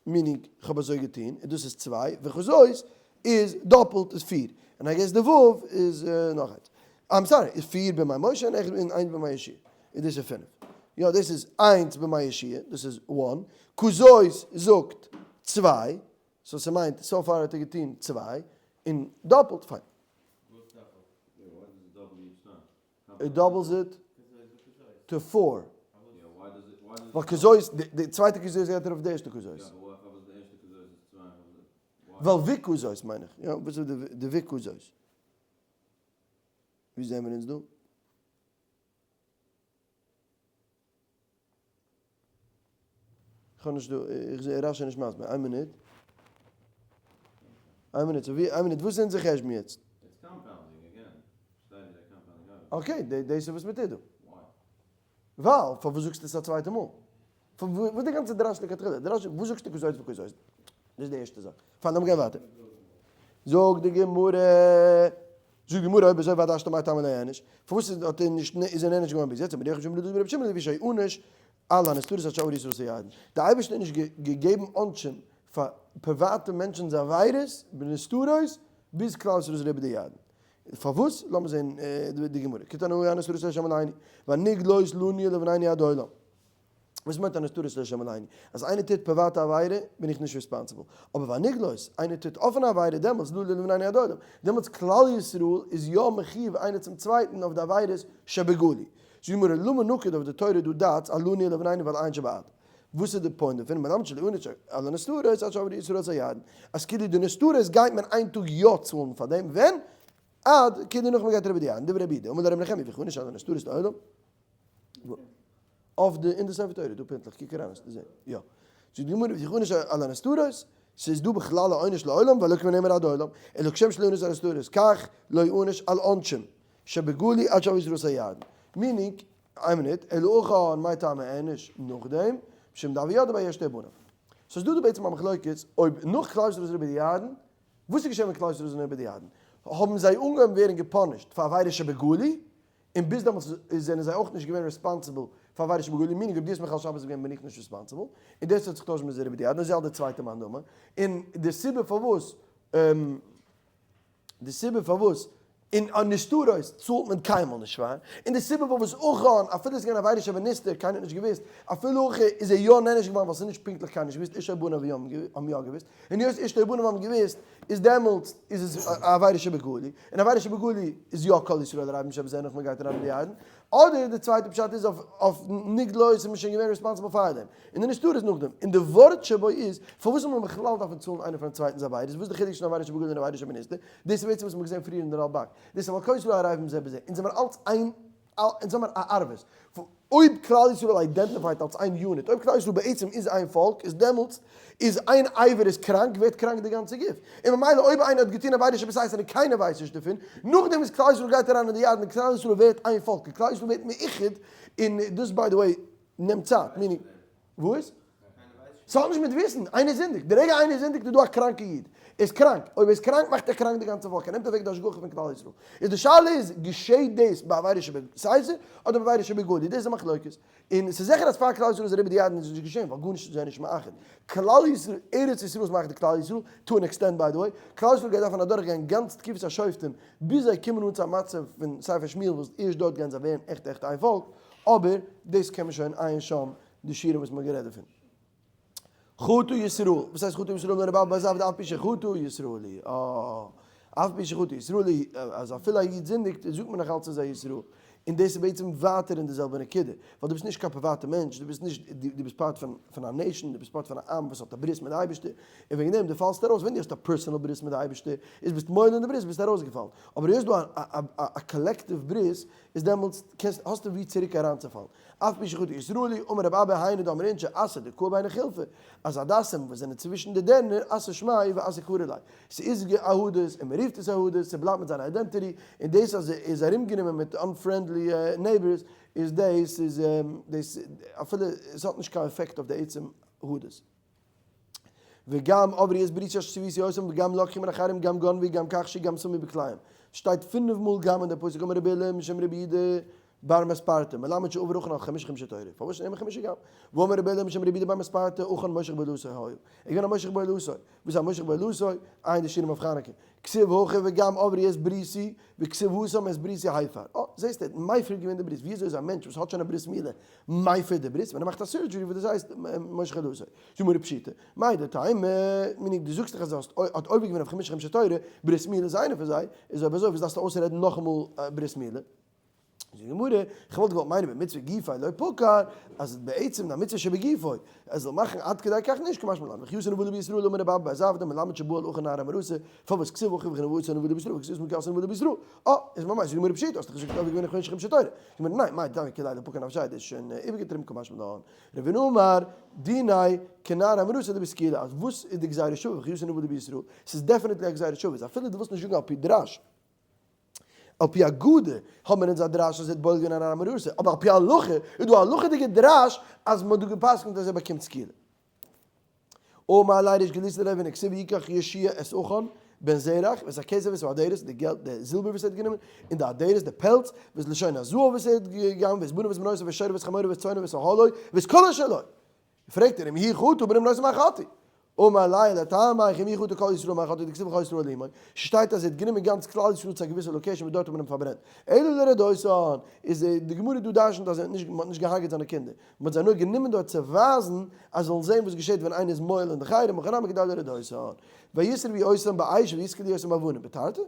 meaning כ'האב אזוי געטון, און דאס איז צוויי, וכזאת איז דאפלט איז פיר, און I guess די ו' איז נאך איינס. I'm sorry, איז פיר בימי משה און איינס בימי יהושע, און דאס איז פינף. יא דאס איז איינס בימי יהושע, דאס איז one, כזאת זאגט צוויי, so ס'מיינט so far האט ער געטון צוויי, און דאפלט, פיין. וואס דאפלט? It doubles it to four. ווייל כזאת, די צווייטע כזאת גייט ארויף די ערשטע כזאת. ווייל וכזאת מיין איך, יא, וואס איז די וכזאת? ווי זעמער אונז דא? איך האב נישט דא, איך זע רשי נישט מסביר, איין מינוט. איין מינוט, so ווי, איין מינוט, וואס איז אונזער חשבון יעצט? Okay, דאס איז וואס מ'טוט דא. ווייל, פארוואס זאגסטו עס א צווייטע מאל? וואס די גאנצע דרש לכתחילה? דרש, וואס זאגסטו כזאת וכזאת? דאס איז די ערשטע זאך. פיין, לאמיר גיין ווייטער. זאגט די גמרא, זאגט די גמרא, אויב אזוי ועד השתא מאי טעמא לא איענוש? פארוואס איז האט ער נישט איז ער נענש געווארן ביז יעצט? אמר רבי יוחנן משום רבי אלעזר ברבי שמעון לפי שיענש על הנסתרות עד שעברו ישראל את הירדן. די אייבערשטער האט נישט געגעבן עונשים פאר פריוואטע מענטשנ'ס עבירות בנסתרות ביז כלל ישראל איז אריבער די ירדן. פארוואס? לאמיר זען די גמרא, כתנאי הנסתרות לה' עלינו, והנגלות לנו ולבנינו עד עולם. וואס מיינט הנסתרות לה' עלינו? אז איינער טוט פריוואטע עבירה בין איך נישט responsible, אבער והנגלות, איינער טוט אפענע עבירה דעמאלטס לנו ולבנינו עד עולם, דעמאלטס כלל ישראל איז יא מחיוב איינער צום צווייטן אויף די עבירות שבגלוי. זאגט די גמרא, למה נקוד אויף די תורה דא דעת על לנו ולבנינו ועל עין שבעד? וואס איז די point דערפון? מלמד שלא יענוש על הנסתרות עד שעברו ישראל את הירדן, אז כאילו די נסתרות גייט מען איין טאג יא צאלן פאר דעם, ווען? עד כאילו נאך מען גייט אריבער די ירדן, דברי רבי יהודה, אמר לרבי נחמיה וכי יענוש על הנסתרות לעולם? אויף די אין די ספר תורה דא פונקטליך קוק אריין וועסטו זען יא זאגט די גמרא וכי יענוש על הנסתרות ס'איז דא בכלל א עונש לעולם והלא כבר נאמר עד עולם אלא כשם שלא יענוש על הנסתרות כך לא יענוש על עונשים שבגלוי עד שעברו ישראל את הירדן meaning איין מינוט, אלא עכן מאי טעמא איענוש נאכדעם, משום דהוו ידעי ביה שתי בניו. סאיז דא דא בעצם א מחלוקת אויב נאך כלל ישראל איז אריבער די ירדן, וואס איז געשען ווען כלל ישראל איז אריבער די ירדן? האבן זיי אנגעהויבן ווערן גע punish ט פאר עבירה שבגלוי, און ביז דעמאלטס זענען זיי אויך נישט געווען responsible פאר עבירה שבגלוי, meaning אויב דו האסט מחלל שבת געווען בין איך נישט responsible, און דאס האט זיך טוישט מ'איז אריבער די ירדן, אזוי האלט די צווייטע מאן דאמר, און די סיבה פארוואס. די סיבה פארוואס אין נסתרות צאלט מען קיינמאל נישט פאר, און די סיבה פארוואס עכן, אפילו עס איז געווען עבירה שבנסתר, קיינער האט נישט געוואוסט, אפילו הכי איז ער יא נענש געווארן ווייל עס איז נישט פונקטליך קיינער נישט געוואוסט, אשתו ובניו האבן יא געוואוסט, און היות אשתו ובניו האבן געוואוסט איז דעמאלטס איז עס א עבירה שבגלוי, און עבירה שבגלוי איז יא כל ישראל ערבים שבזה נאך מען גייט אריין אין די ירדן, אדער די צווייטע פשט איז אויף נגלות איז מען שוין געווען responsible פארדעם. און די נסתרות איז נאכדעם. און די ווארט שבו איז, פארוואס זאל מען בכלל דארפן צאלן איינער פארן צווייטנס עבירות? וואס איז די חילוק צווישן עבירה שבגלוי און עבירה שבנסתר? דאס איז בעצם וואס מ'האט געזען פריער אין די רלבג. דאס איז ווייל כל ישראל ערבים זה בזה. אונז זעמיר אלץ איין, אונז האמיר א ערבות. אויב כלל ישראל identify ט אלץ איין unit, אויב כלל ישראל בעצם איז איין פאלק, איז דעמאלטס איז איין אבר איז קראנק, ווערט קראנק די גאנצע גוף. און ממילא אויב איינער האט געטון עבירה שבסתר און קיינער ווייסט נישט דערפון, נאכדעם וואס כלל ישראל גייט אריין אין די ירדן און כלל ישראל ווערט איין פאלק און כלל ישראל ווערט מאוחד, און דאס by the way נעמט צייט, meaning, וואס? ס'האט נישט מיט וויסן, איינער זינדיגט, די רגע איינער זינדיגט איז דא א קראנקע איד, ער איז קראנק, אויב ער איז קראנק מאכט ער קראנק די גאנצע וואך, ער נעמט אוועק די השגחה פון כלל ישראל, איז די שאלה איז, געשעהט דאס ביי עבירה שבסתר אדער ביי עבירה שבגלוי, דאס איז א מחלוקת, און ס'איז זיכער אז פאר כלל ישראל איז אריבער די ירדן איז עס נישט געשעהן, ווייל גארנישט איז זיי נישט מאחד, כלל ישראל, ארץ ישראל איז מאחד כלל ישראל, to an extent by the way, כלל ישראל גייט דארפן אדורך גיין גאנץ תקופת השופטים ביז זיי קומען אן צו א מצב פון ספר שמואל וואס ערשט דארט גייען זיי ווערן עכט עכט איין פאלק, אבער דאס קען מען שוין עיין שם די שיעורים וואס מ'האט גערעדט דערפון. חטא ישראל, וואס הייסט חטא ישראל? אמר רבי אבא בר זבדא אף פי שחטא ישראל הוא, אה, אף פי שחטא ישראל הוא, אז אפילו א איד זינדיגט זאגט מען נאך אלץ איז א ישראל, און דאס איז בעצם ווייטער אין די זעלבע נקודה, ווייל דו ביסט נישט קיין פריוואטע מענטש, דו ביסט נישט, דו ביסט part פון א nation, דו ביסט part פון א עם וואס האט א ברית מיט די אייבערשטער, און וועגן דעם דו פאלסט ארויס, ווען דו האסט א personal ברית מיט די אייבערשטער, איז ביסט מועל אין די ברית ביסטו ארויסגעפאלן, אבער היות דא א collective ברית, איז דעמאלטס קענסט האסטו ווי צוריק אריינצופאלן. אף פי שחטא ישראל הוא, אמר רב אבא היינו דאמר אינשי אסא דקאי ביני חילפי, אז הדסים וואס זענען צווישן די דערנער אתא שמיה ואתא קרו ליה. ס'איז א הדס און מ'רופט עס א הדס, ס'בלייבט מיט זיין identity, און דאס אז ער איז ארומגענומען מיט unfriendly neighbors איז דאס איז דאס אפילו עס האט נישט קיין עפעקט אויף די עצם הדס. וגם עברו את בריתי אשר צויתי אותם וגם לקחו מן אחרים גם גנבו גם כחשו גם שמו בכלאים. שטייט פינף מאל גם אין די פסוק אמר רבי אילעא משום רבי יהודה בר מספרתא מלמד שעבר עכן על חמשה חומשי תורה. פארוואס נעמען חמשה גם? ואמר רבי אילעא משום רבי יהודה בר מספרתא עכן מושך בעולתו היה. ער איז געווען א מושך בעולתו. וואס איז א מושך בעולתו? עיין די שיעורים אויף חנוכה. כתיב הכא וגם עברו את בריתי וכתיב התם את בריתי הפר. אה, זעסט ער האט מפר געווען די ברית. וויאזוי איז א מענטש וואס האט שוין א ברית מילה מפר די ברית? ווען ער מאכט א surgery וואס דאס הייסט מושך בעולתו. זאג מיר פשיטא, מהו דתימא, meaning דו זאגסט דאך אז האסט האט עובר געווען אויף חמשה חומשי תורה, ברית מילה איז איינע פון זיי, איז אויב אזוי וואס דארפסטו אויסרעדן נאכאמאל ברית מילה? זאגט די גמרא, איך וואלט געוואלט מיינען במצוה גופיה לא פקר, אז בעצם די מצוה שבגופו, ער זאל מאכן עד כדי כך נישט, קא משמע לן, וכי עשה נבלה בישראל אמר רבי אבא בר זבדא מלמד שבא על עכן נער המאורסה, פארוואס כתיב הכא וכי נבלה נבלה בישראל וכתיב וכי עשה נבלה בישראל, אה, איז ממש, זאגט די גמרא פשיטא, האסט דאך געזאגט אויב איז געווען איך בין שתורה, זאגט די גמרא ניין, מאי טעמא כדאי לפקר נפשיה, דאס איז שוין איבערגעטריבן קא משמע לן, רבין אמר, דיני כנער המאורסה דבסקילה, אז וואס איז די גזירה שווה וכי עשה נבלה בישראל, ס'איז definitely א גזירה שווה, איז אפילו דו ווילסט נישט זאגן על פי דרש, על פי אגדה האבן מיר אונז א דרש אז ער האט בועל געווען אן עם הארצה, אבער על פי הלכה איז דא א הלכה'דיגע דרש אז מען האט דא גע'פסק'נט אז ער באקומט סקילה. אמר ליה ריש גלותא לרב הונא כתיב ויקח יהושע את עכן בן זרח ואת הכסף ואת האדרת, די געלט די זילבער וואס ער האט גענומען, און די אדרת די פעלץ, ואת לשון הזהב וואס ער האט געגנב'ט, ואת בניו ואת בנותיו ואת שורו ואת חמורו ואת צאנו ואת אהלו ואת כל אשר לו. פרעגט ער אים, היכא אטו בנים נוסף מאחתי? אמר ליה לטעמיך אם היכא אטו כל ישראל מאי חטאו דכתיב וכל ישראל עמו, שטייט אז ער האט גענומען גאנץ כלל ישראל צו א געוויסע location וואס דארט האט מען אים פארברענט. אלא לרדותן, איז די גמרא דא דרשנ'ט אז ער האט נישט, מען האט נישט געהארגעט זיינע קינדער, מען האט זיי נאר גענומען דארט צו ווייזן אז זיי זאלן זען וואס געשעט ווען איינער איז מועל אין די חרם, הכא נמי כדי לרדותן. וישרפו אותם באש ויסקלו אותם באבנים, בתרתי?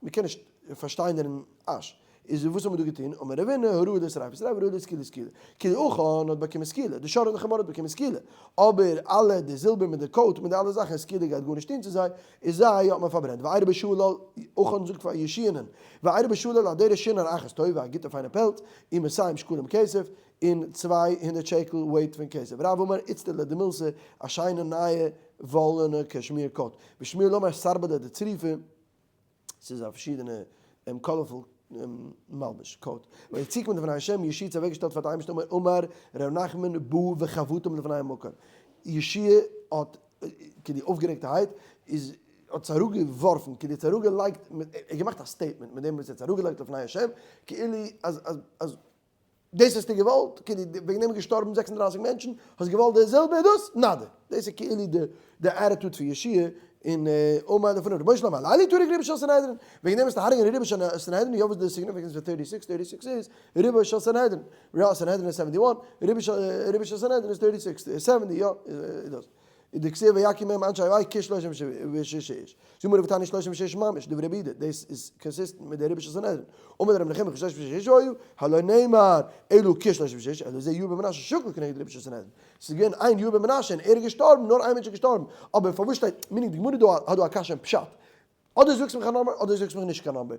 מען קען נישט פארשטיינערן אש. איז וואס האט מען דא געטון? אמר רב הונא, הראוי לשריפה שריפה וראוי לסקילה סקילה. כאילו עכן האט באקומען סקילה, די שור און די חמור האט באקומען סקילה, אבער אלע די זילבער מיט די coat מיט די אלע זאכן סקילה גייט גארנישט טון צו זיי, איז זיי האט מען פארברענט. ואיירי בשלל, עכן זאגט פאר יהושע'נען, ואיירי בשלל אדרת שינר אחת טובה, א גוטע פיינע פעלץ, ומאתים שקלים כסף, און 200 שקל weight פון כסף. רב אמר איצטלא דמילתא, א שיינע נייע וואלענע cashmere coat. ושמואל אמר סרבלא דצריפי. ס'איז א פארשידענע colorful מלבוש, coat. ויציגם לפני השם, יהושע האט אוועקגעשטעלט פאר די אייבערשטן אמר אמר ר' נחמן בא וחבטם לפני המקום. יהושע האט כדי אויפגערעגטערהייט איז האט עס אראפגעווארפן, כדי האט עס אראפגעלייגט, ער האט געמאכט א statement מיט דעם וואס ער האט עס אראפגעלייגט לפני השם, כאילו אז אז דאס האסטו געוואלט? כאילו וועגן דעם איז געשטארבן 36 מענטשן? האסט געוואלט די זעלבע דאס? נאדע! דאס איז כאילו די די attitude פון יהושע און אמר לפניו רבונו של עולם הללו תהרוג ריבו של סנהדרין, וועגן דעם האסטו הרג'ענען ריבו של סנהדרין, יא וואס איז די significance פון thirty six? Thirty six איז ריבו של סנהדרין, יא סנהדרין איז seventy one, ריבו של סנהדרין איז thirty six, seventy יא איז דאס. איז די כתיב ויכו מהם אנשי עי כשלושים וששה איש. זאג מיר ובתניא שלושים ושש ממש, דברי רבי יהודה, דאס איז consistent מיט די ריבו של סנהדרין. אמר לרבי נחומי כשלושים ושש איש היו, הלא נאמר אלא כשלושים ושש, אלא זה יאיר בן מנשה שקול כנגד ריבו של סנהדרין. ס'איז געווען איין יאיר בן מנשה און ער איז געשטארבן, נאר איין מענטש איז געשטארבן. אבער פארוואס שטייט, meaning די גמרא דא האט דא א קשיא אין פשט. אדער זאגסט מיך א number אדער זאגסט מיך נישט קיין number.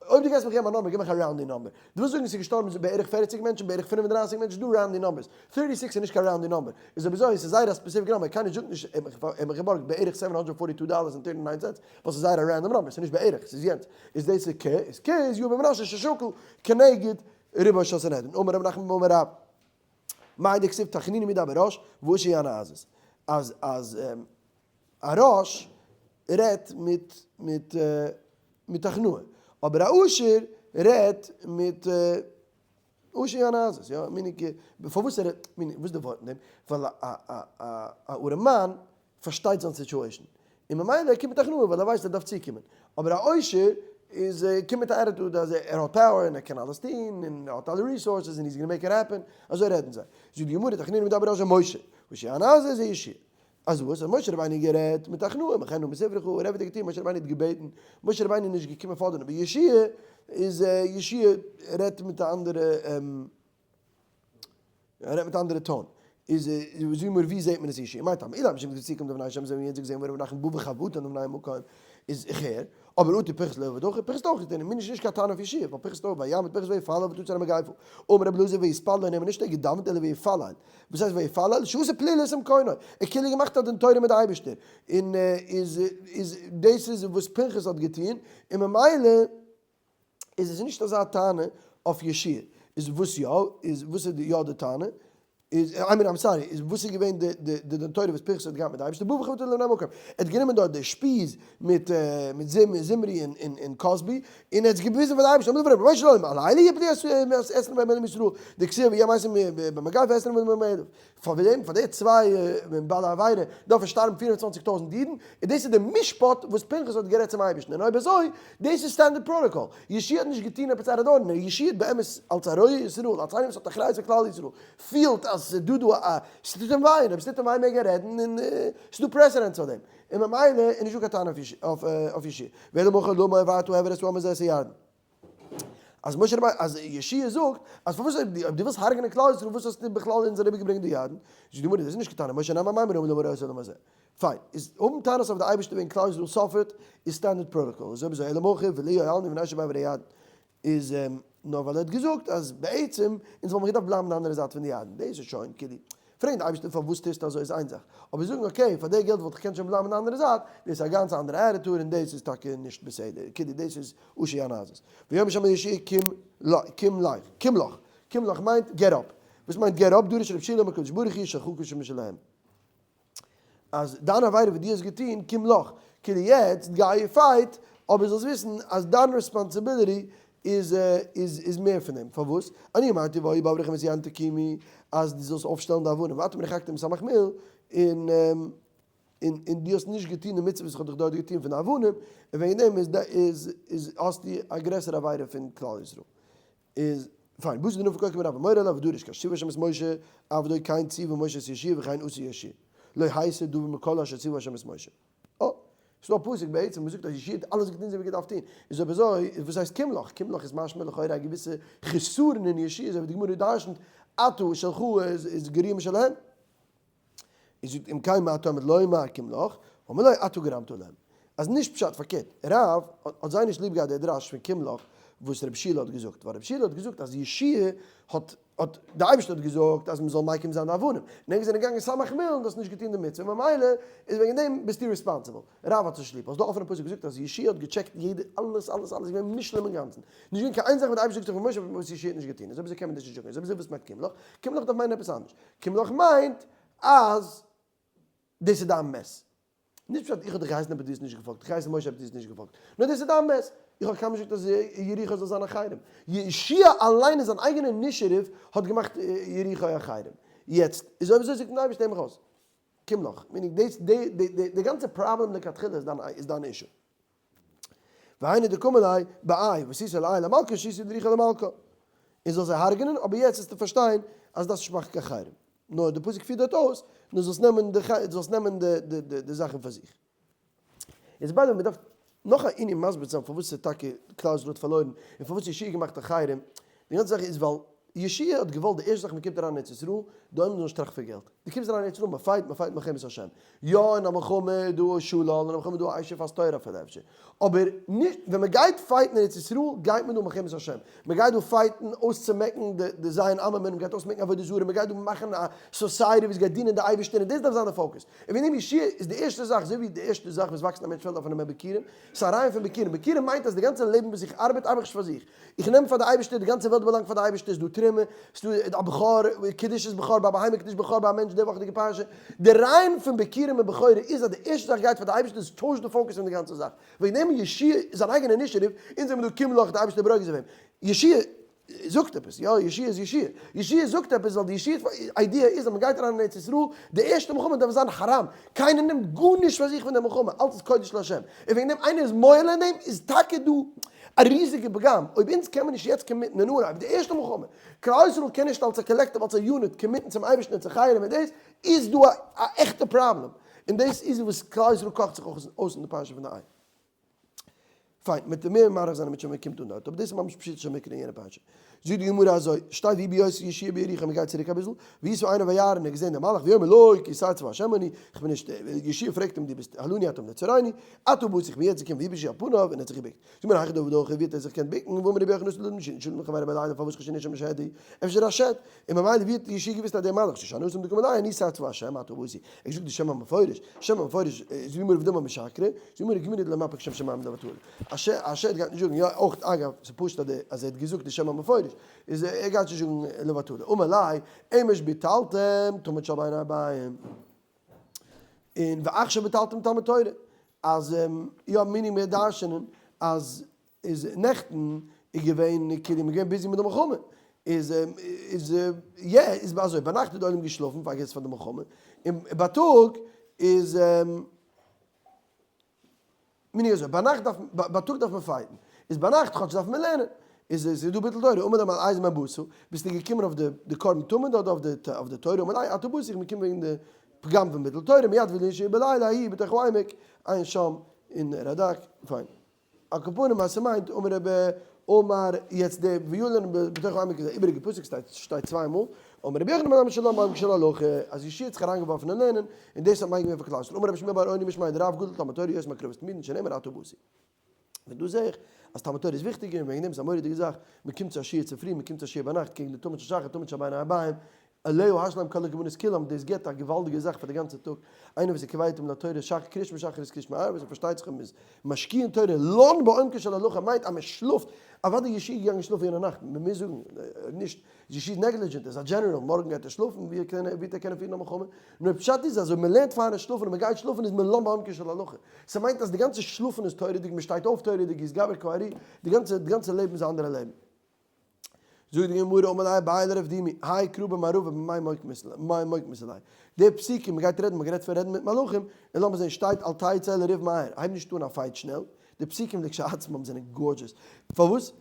אויב דו גייסט מיך געבן א number, גיב מיך א rounding number. דו ווילסט זאגן ס'איז געשטארבן בערך 40 מענטשן, בערך 35 מענטשן, דא round די numbers. Thirty six איז נישט קיין rounding number. איז אויב אזוי, ס'איז זייער א specific number. קיינער זאגט נישט ער האט מיך געבארגט בערך seven hundred forty two dollars and thirty nine cents, ווייל ס'איז זייער א random number. ס'איז נישט בערך, ס'איז יענץ. איז דאס איז כ, איז כ איז יאיר בן מנשה ששקל כנגד ריבו של סנהדרין. אמר רב נחמן אמר רב, מאי דכתיב תחנונים ידבר ראש, ועשיר יענה עזות. אז אז א ראש רעדט מיט מיט מיט הכנעה, אבער א עשיר רעדט מיט עשיר יענה עזות, יא, meaning פארוואס ער רעדט, meaning וואס איז די ווארט אין דעם, ווייל א א א א ארעמאן פארשטייט זיין situation, און ממילא ער קומט מיט הכנעה ווייל ער ווייסט ער דארף צוקומען, אבער א עושר איז קומט מיט א attitude אז ער האט power און ער קען אלעס טון און ער האט אלע resources און he's gonna make it happen, אזוי רעדן זיי. זאגט די גמרא תחנונים ידבר ראש משה, ועשיר יענה עזות איז יהושע. אז וואס? אז משה רבינו האט גערעדט מיט הכנעה, מחני נא מספרך, רבי האט געטון, משה רבינו האט געבעטן, משה רבינו איז נישט געקומען פאדערן, אבער יהושע איז יהושע רעדט מיט א אנדערע, ער רעדט מיט א אנדערע tone, איז זאג מיר ווי זעט מען עס יהושע? מאי טעמא? אילן משום דציקם דבני השם זענען יעצט געזען ווארום נחם בא וחבטן דבני מקום, איז איך הער, אבער אטו פנחס לא עבד הכי, פנחס האט אויך געטון, און מיר נישט נישט קיין טענה אויף יהושע, ווייל פנחס האט אויך ויעמד פנחס ויפלל ותצר המגפה, אמר רבי אלעזר ויתפלל און ער האט נישט געדאווענט אלא ויפלל, וואס הייסט ויפלל? שעשה פלילות עם קונו, ער כאילו געמאכט א דין תורה מיט די אייבערשטער, און איז איז דאס איז וואס פנחס האט געטון, און ממילא איז עס נישט אזא טענה אויף יהושע, איז וואס יא? איז וואס איז יא די טענה? איז I mean I'm sorry, איז וואס איז געווען די די די דין תורה וואס פנחס האט געהאט מיט די אייבערשטער? בא וחבטן לפני המקום, ער האט גענומען דארט די שפיז מיט מיט זמרי און און און כזבי, און ער האט עס געוויזן פאר די אייבערשטער, אמר רבונו של עולם, הללו יפלו עשרים וארבעה ישראל, דכתיב ויהי המתים במגפה עשרים וארבעה אלף, פאר דעם פאר די צוויי בעלי עבירה דארפן שטארבן 24,000 אידן, און דאס איז די משפט וואס פנחס האט גערעדט צום אייבערשטן, און אויב אזוי, דאס איז standard protocol, יהושע האט נישט געטון עפעס out of ordinary, יהושע האט באמת אלס א רועה ישראל, אלס איינער וואס האט אחריות פאר כלל ישראל, פילט אז ס'איז דא דא א, ס'טוט אים וויי, און אויב ס'טוט אים וויי מעג ער רעדן, און ס'איז דא precedents פאר דעם. און ממילא איז נישטא קיין טענה אויף יהושע. ואלא מהכא למה העברת העבר את העם הזה את הירדן. אז משה רבינו, אז יהושע זאגט אז פארוואס אויב דו ווילסט הרג'נען כלל ישראל פארוואס האסטו בכלל אונז אריבערגעברענגט די ירדן? זאגט די גמרא דאס איז נישט קיין טענה, משה נאמר מימרא אמר למה ראית העולם הזה. פיין, איז האבן טענות אויף די אייבערשטער וועגן כלל ישראל suffer ט איז standard protocol, איז אויב אזוי אלא מהכא וליה העלנו ונשב בעבר הירדן איז נאר ווייל ער האט געזאגט אז בעצם אונז וואלט מען געדארפט בלייבן די אנדערע זייט פון די ירדן, דאס איז שוין כאילו פרעגן די אייבערשטער פארוואס טוסטו אזוי איז איין זאך, אבער זאגן okay פאר די געלט וואלט איך געקענט שוין בלייבן די אנדערע זייט, דאס איז א גאנץ אנדערע attitude און דאס איז טאקע נישט בסדר, כאילו דאס איז אושי הנזס. ויאמר שם יהושע קום לך, קום לך, קום לך מיינט get up, וואס מיינט get up? דרש רב שילא מקדוש ברוך הוא שלך כשמשלהם. אז דיין עבירה וואס דו האסט געטון קום לך, כאילו יעצט גיי fight, אבער זאלסט וויסן אז דיין responsibility איז איז איז מער פון דעם, פארוואס? אני אמרתי והיה בעברכם את הירדן תקימו, אז דו זאלסט אויפשטעלן די אבנים, ואתם הרחקתם סמך מיל, און און און דו האסט נישט געטון די מצוה וואס איך האב דיך דארט געטון פון די אבנים, און וועגן דעם איז איז איז האסטו א גרעסערע עבירה פון כלל ישראל. איז פיין, בוז די נפק אויך מרב מורה עליו ודורש כאשר ציוה השם את משה עבדו כן ציוה משה את יהושע וכן עשה יהושע לא הסיר דבר מכל אשר ציוה השם את משה. אה, ס'איז דא א פסוק בעצם וואס זאגט אז יהושע האט אלעס געטון אזוי ווי געדארפט טון, איז אויב אזוי וואס הייסט קום לך? קום לך איז משמע לכאורה א געוויסע חסרון אין יהושע אזוי ווי די גמרא דרשנ'ט אתה שלך איז גרוע משלהם. איז זאגט אם כן מה תלמוד לומר קום לך, אמר לו אתה גרמת להם. אז נישט פשט פארקערט, רב האט זייער נישט ליב געהאט די דרש פון קום לך וואס רב שילא האט געזאגט, ווייל רב שילא האט געזאגט אז יהושע האט האט די אייבערשטער האט געזאגט אז מען זאל מקים זיין די אבנים, און ענק זענען געגאנגען סמך מיל און דו האסט נישט געטון די מצוה ממילא איז וועגן דעם ביסטו responsible. רב האט נישט ליב, האסט דא אפענע פסוק געזאגט אז יהושע האט געטשעקט יעדע אלעס אלעס אלעס איז געווען מושלם אינגאנצן, נישט געווען קיין איין זאך וואס די אייבערשטער האט געזאגט פאר משה וואס יהושע האט נישט געטון, איז אויב אזוי קען מען דאס נישט זאגן, איז אויב אזוי וואס מיינט קום לך? קום לך דארף מיינען עפעס אנדערש. קום לך מיינט אז דאס איז דיין mess. נישט פשט איך האב דיך געהייסן אבער דו האסט נישט געפאלגט, איך געהייסן משה אבער דו האסט נישט געפאלגט. נאר דאס איז דיין mess. איך האב קיינמאל נישט געזאגט אז יריחו זאל זיין א חרם. יהושע אליין אין זיין אייגענע initiative האט געמאכט יריחו א חרם. יעצט איז אויב אזוי זאגט אים די אייבערשטער הער מיך אויס. קום לך. meaning דאס די גאנצע פראבלעם לכתחילה איז דיין issue. והיינו דקאמר ליה באי ועשית לעי למלכא שעשית דריכא למלכא, און זאל זיי הרג'נען, אבער יעצט וועסטו פארשטיין אז דארפסט נישט מאכן קיין חרם, נאר די פסוק פירט דארט אויס, נאר זאלסט נעמען די זאלסט נעמען די די זאכן פאר זיך. יעצט by the way מ'דארף נאך א ענין מסביר צו זיין פארוואס ס'איז טאקע כלל ישראל האט פארלוירן, און פארוואס יהושע האט געמאכט א חרם, די גאנצע זאך איז ווייל יהושע האט געוואלט די ערשטע זאך מען קומט אריין אין ארץ ישראל, די עולם זאל נישט טראכטן פון געלט. דו קומסט אריין אין ארץ ישראל, מען fight, מען fight מלחמת השם. יא אין א מלחמה איז דא שלל, אין א מלחמה איז דא אש יפת תואר אפילו אפשר. אבער נישט, ווען מען גייט fight ן אין ארץ ישראל, גייט מען דא מלחמת השם. מען גייט דא fight ן אויסצומעקן די ז' עממים, מען גייט אויסמעקן עבודה זרה, מען גייט דא מאכן א society וואס גייט דינען די אייבערשטער, און דאס דארף זיין די focus. און וועגן דעם יהושע איז די ערשטע זאך, אזוי ווי די ערשטע זאך וואס וואקסט אין א מענטש פעלט אויף פונעם ביכורים, ס'איז א רעיון פון ביכורים. ביכורים מיינט אז די גאנצע לעבן וואס איך ארבעט, ארבעט איך נישט פאר זיך. איך נעם פאר די אייבערשטער, די גאנצע וועלט באלאנגט פאר די אייבערשטער, ס'איז דא תרומה, ס'איז דא א בכור, קדושת בכור ביי א בהמה, קדושת בכור ביי א מענטש, די וואכעדיגע פרשה, די רעיון פון ביכורים און בכורה איז אז די ערשטע זאך גייט פאר די אייבערשטער, דאס טוישט די focus פון די גאנצע זאך, וועגן דעם יהושע זיין אייגענע initiative, אונז זעמיר דא קום לך, די אייבערשטער ברוגז אויף אים, יהושע זאגט עפעס, יא יהושע איז יהושע, יהושע זאגט עפעס ווייל די יהושע idea איז אז מען גייט אריין אין ארץ ישראל, די ערשטע מלחמה דארף זיין חרם, קיינער נעמט גארנישט פאר זיך פון די מלחמה, אלץ איז קודש לה', און וועגן דעם איינער איז מועל אין דעם איז טאקע דא א ריזיגע פגם, אויב אונז קען מען נישט יעצט commit ן אין אנהייב די ערשטע מלחמה, כלל ישראל קען נישט אלס א collective אלס א unit commit ן צום אייבערשטן און צו חרם און דאס איז דא א עכטע פראבלעם, און דאס איז וואס כלל ישראל קאכט זיך אויס אין די פרשה פון די איי. פיין, מיט מער מאריך זיין מיט שוין מען קומט אן דארט, אבער דאס איז ממש פשוטו של מקרא אין יענע פרשה. זאגט די גמרא אזוי, שטייט ויהי בהיות יהושע ביריחו, מען גייט צוריק אביסל, וישא עיניו וירא און ער האט געזען דעם מלאך, ויאמר לו כי שר צבא השם אני, איך בין נישט, יהושע פרעגט אים דו ביסט הלני אתה לצורני, עתה באתי איך בין יעצט געקומען ויבש יהושע על פניו און ער האט זיך געבוקט. זאגט מיר היכי דעבד הכי ווי האט ער זיך געקענט בוקן, והאמר רבי יוחנן אסור לאדם שלא לחבירו בלילה פארוואס חשין איש משהדי, אפשר א שד, און ממילא ווי האט יהושע געוואוסט אז דער מלאך שושנה אסור דקאמר ליה אני שר צבא השם עתה באתי, ער האט געזאגט די שם המפורש, שם המפורש איז ווי מרא ודמא משקרא, זאגט מרא גמירי דלא מפיק שם שמים לבטלה, א שד גייט נישט זאגן, יא אויך אגב ס'איז פשוט אז ער האט געזאגט די שם המפורש, איז ער גייט נישט זאגן לבטלה, אמר ליה אמש ביטלתם תמיד של בין הערביים. און ועכשיו ביטלתם תלמוד תורה, אז יא meaning מיר דרש'נען אז איז נעכטן איז געווען כאילו מ'איז געווען busy מיט די מלחמה, איז איז יע איז אזוי ביינאכט איז די עולם געשלאפן פארגעסן פון די מלחמה, און בייטאג איז meaning אזוי, ביינאכט דארף מען, בייטאג דארף מען fight ן, איז ביינאכט כאטש דארף מען לערנען, איז עס איז דא ביטול תורה, אמר להם על איזה מהם באתה, ביסטו געקומען אויף די די קרבן תמיד אדער אויף די אויף די תורה, אמר ליה עתה באתי איך בין געקומען וועגן די פגם פון ביטול תורה, מיד ויהי יהושע בלילה ההוא בתוך העמק, עיין שם אין רד"ק, פיין. על כל פנים אז ס'מיינט אמר רבי. אמר, יעצט די וילן בתוך העמק איז א איבעריגע פסוק, שטייט צוויי מאל, אמר רבי יוחנן מלמד שלן בעומקה של הלכה, אז יהושע האט זיך אריינגעווארפן אין לערנען, און דאס האט מגין געווען פאר כלל ישראל, אמר רבי שמואל בר אוני משמיה דרב גדול תלמוד תורה יותר מהקרבת תמידין שנאמר אתה באתי. און דא זעה איך אז תלמוד תורה איז וויכטיגער און וועגן דעם איז א מורא'דיגע זאך, מען קומט צו א שיעור צופרי, מען קומט צו א שיעור ביינאכט קעגן די תמיד של שחר, תמיד של בין הערביים, עליה השלם כל הכוונות כולם, דאס גיבט א געוואלדיגע זאך פאר די גאנצע טאג, איינער וואס איז קובע עתים לתורה, שחר קריאת שמע שחרית קריאת שמע ערבית, און פארשטייט זיך אז מען איז משקיע אין תורה, לן בעומקה של הלכה מיינט אז מען שלאפט, אוודאי ישי איז געגאנגען שלאפן יענע נאכט, מען מוז זאגן, נישט ישי איז negligent, ער איז א דזשענעראל, מארגן גייט ער שלאפן, ווי וועט ער קענען פירן א מלחמה? נאר פשט איז אז אויב מען לערנט פארן שלאפן און מען גייט שלאפן איז מען לן בעומקה של הלכה, ס'מיינט אז די גאנצע שלאפן איז תורה'דיג, מען שטייט אויף תורה'דיג, יתגבר כארי, די גאנצע די גאנצע לעבן איז א אנדערע לעבן. זאגט די גמרא אמר ליה אביי לרב דימי, האי קרא במערבא במאי מוקמת עליה, די פסוקים מען גייט רעדן, מען האט גערעדט פון רעדן מיט מלאכים, און לאמיר זען שטייט אל תצא לריב מהר, הייב נישט אן א fight שנעל, די פסוקים לכשעצמם זענען gorgeous, פארוואס?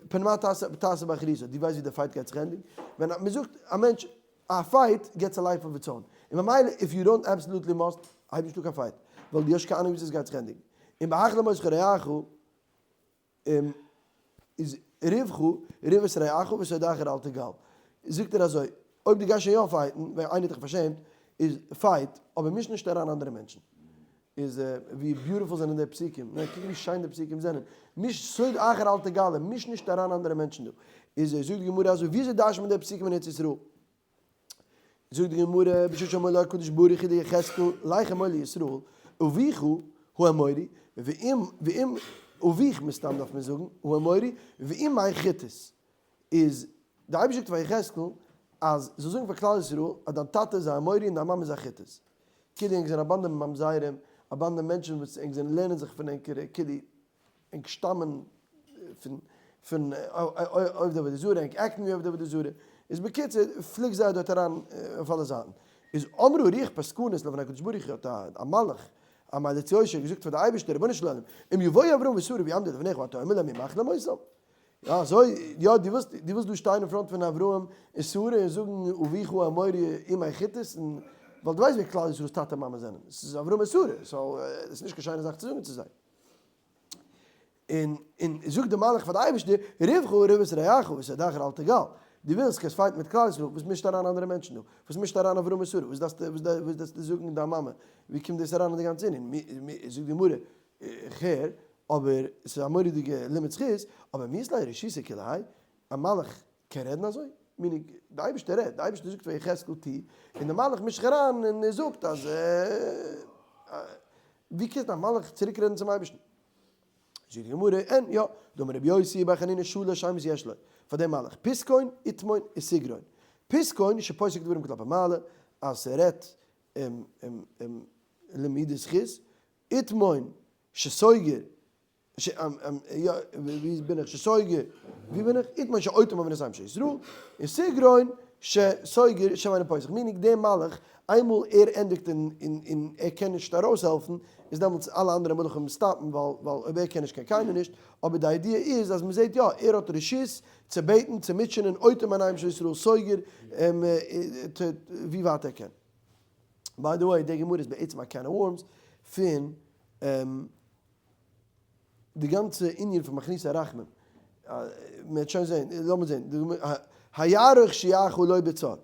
פן מה תעשה באחריתה, דו ווייסט ווי די fight גייט זיך ענדיגן? ווען מען זאגט א מענטש א fight gets a life of its own, און ממילא if you don't absolutely must, הייב נישט אן קיין fight, ווייל דו האסט קיין אהנונג ווי עס גייט זיך ענדיגן. און בהחלם אותך רעך איז ריבך ריב את רעך וסוד אחר אל תגל. זאגט ער אזוי, אויב דו גייסט שוין יא fight ן, ווען איינער האט דיך פארשעמט, איז fight, אבער מיש נישט אריין אנדערע מענטשן. איז ווי beautiful זענען די פסוקים, ניין קוק ווי שיין די פסוקים זענען, מיש סוד אחר אל תגלה, מיש נישט אריין אנדערע מענטשן דא, איז זאגט די גמרא אזוי, וויאזוי דרש'ט מען די פסוקים אין ארץ ישראל? זאגט די גמרא, בשעה שאמר לו הקדוש ברוך הוא ליחזקאל, לך אמור לישראל, אביך הוא האמורי, ואם, ואם, אביך מסתם דארף מען זאגן, הוא האמורי, ואמך חתית. איז די אייבערשטער זאגט פאר יחזקאל אז זאל זאגן פאר כלל ישראל אז דיין טאטע איז א אמורי און דיין מאמע איז א חיתית. כאילו ענק זענען א באנדע ממזרים, א באנדע מענטשן וואס ענק זענען לערנען זיך פון ענקערע כאילו ענק שטאמען פון פון עובדי עבודה זרה, ענק act ן ווי עובדי עבודה זרה. איז בקיצור פליקט זיי דארט אריין אויף אלע זייטן. איז אמרה רוח פסקנית לפני הקדוש ברוך הוא האט א מלאך א מליץ יושר געזאגט פאר די אייבערשטער רבונו של עולם אם יבואו אברהם ושרה ויעמדו לפניך אתה אומר להם המך להם אותם? יא אזוי, יא דו ווילסט, דו ווילסט דא שטיין אין front פון אברהם און שרה און זאגן אביך האמורי אמך חתית און ווייל דו ווייסט ווער כלל ישראל'ס טאטע מאמע זענען, עס איז אברהם און שרה, so עס איז נישט קיין שיינע זאך צו זאגן צו זיי. און און זאגט דער מלאך פאר די אייבערשטער, ריבך ריב את רעך וסוד אחר אל תגל, דו ווילסט קענסט fight ן מיט כלל ישראל, וואס מישט אריין אנדערע מענטשן דא? וואס מישט אריין אברהם און שרה? וואס דארפסטו וואס דארפסטו זאגן דיין מאמע? ווי קומט דאס אריין אין די גאנצע ענין? זאגט די גמרא, איך הער, אבער ס'איז א מורא'דיגע לימוד זכות, אבער מי איז ליה רשותא כולי האי, א מלאך קען רעדן אזוי? meaning, די אייבערשטער רעדט, די אייבערשטער זאגט פאר יחזקאל טו, און די מלאך מישט זיך אריין און ער זאגט אז ווי קען א מלאך צוריק רעדן צום אייבערשטן? זאגט די גמרא, אין, יא, דאמר רבי יוסי בר חנינא שלש שמות יש לו, פאר דעם מלאך, פתקון, אתמון, וסגרון. פתקון שפוסק דברים כלפי מעלה, אז ס'רעדט לימודי זכות, אתמון שסוגר ש יא ווי בין איך שסוגר ווי בין איך אתמון שאותם עוונותיהם של ישראל און סגרון שסוגר שאינו פוסח meaning דער מלאך איינמאל ער ענדיגט און און ער קען נישט ארויסהעלפן איז דעמאלטס אלע אנדערע מלאכים stop ן ווייל ווייל אויב ער קען נישט קען קיינער נישט אבער די idea איז אז מ'זעט יא ער האט רשות צו בעטן צו מוטשענען עוטם עיניהם של ישראל סוגר ווי ווייט ער קען. by the way, די גמרא איז בעצם א can of worms פון די גאנצע ענין פון מכניסי רחמים. מען וועט שוין זען, לאמיר זען, היערוך שיעך לא בצר,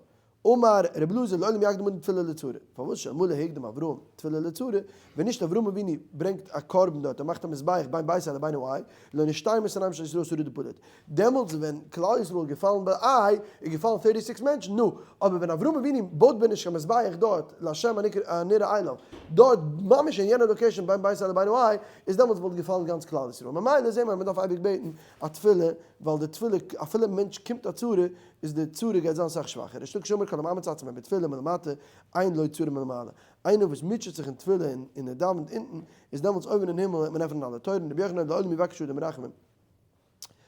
אמר רבי אלעזר לעולם יקדים אדם תפילה לצרה, פארוואס שאלמלא הקדים אברהם תפילה לצרה, ווען נישט אברהם אבינו ברענגט א קרבן דארט און מאכט א מזבח בין בית אל לבין העי, לא נשתיימס עיניים של ישראל שריד ופליט. דעמאלטס ווען כלל ישראל איז געפאלן ביי עי, איז געפאלן thirty six מענטשן, נו, אבער ווען אברהם אבינו בויט ווען נישט קיין מזבח דארט, להשם הנראה אליו, דארט ממש אין יענע location בין בית אל לבין העי, איז דעמאלטס וואלט געפאלן גאנץ כלל ישראל. ממילא זעהן מיר אז מען דארף אייביג בעטן א תפילה, ווייל די תפילה, אפילו מענטש קומט א צרה, איז די צרה גייט זיין סאך שוואכער. ריש לקיש אמר כל המאמץ עצמו בתפילה מלמטה, אין לו צרה מלמעלה. איינער וואס מוטשעט זיך אין תפילה און ער דאווענט אונטן, איז דעמאלטס אויבן אין הימל וועט מען עפענען אלע טויערן, רבי יוחנן לעולם יבקש אדם רחמים.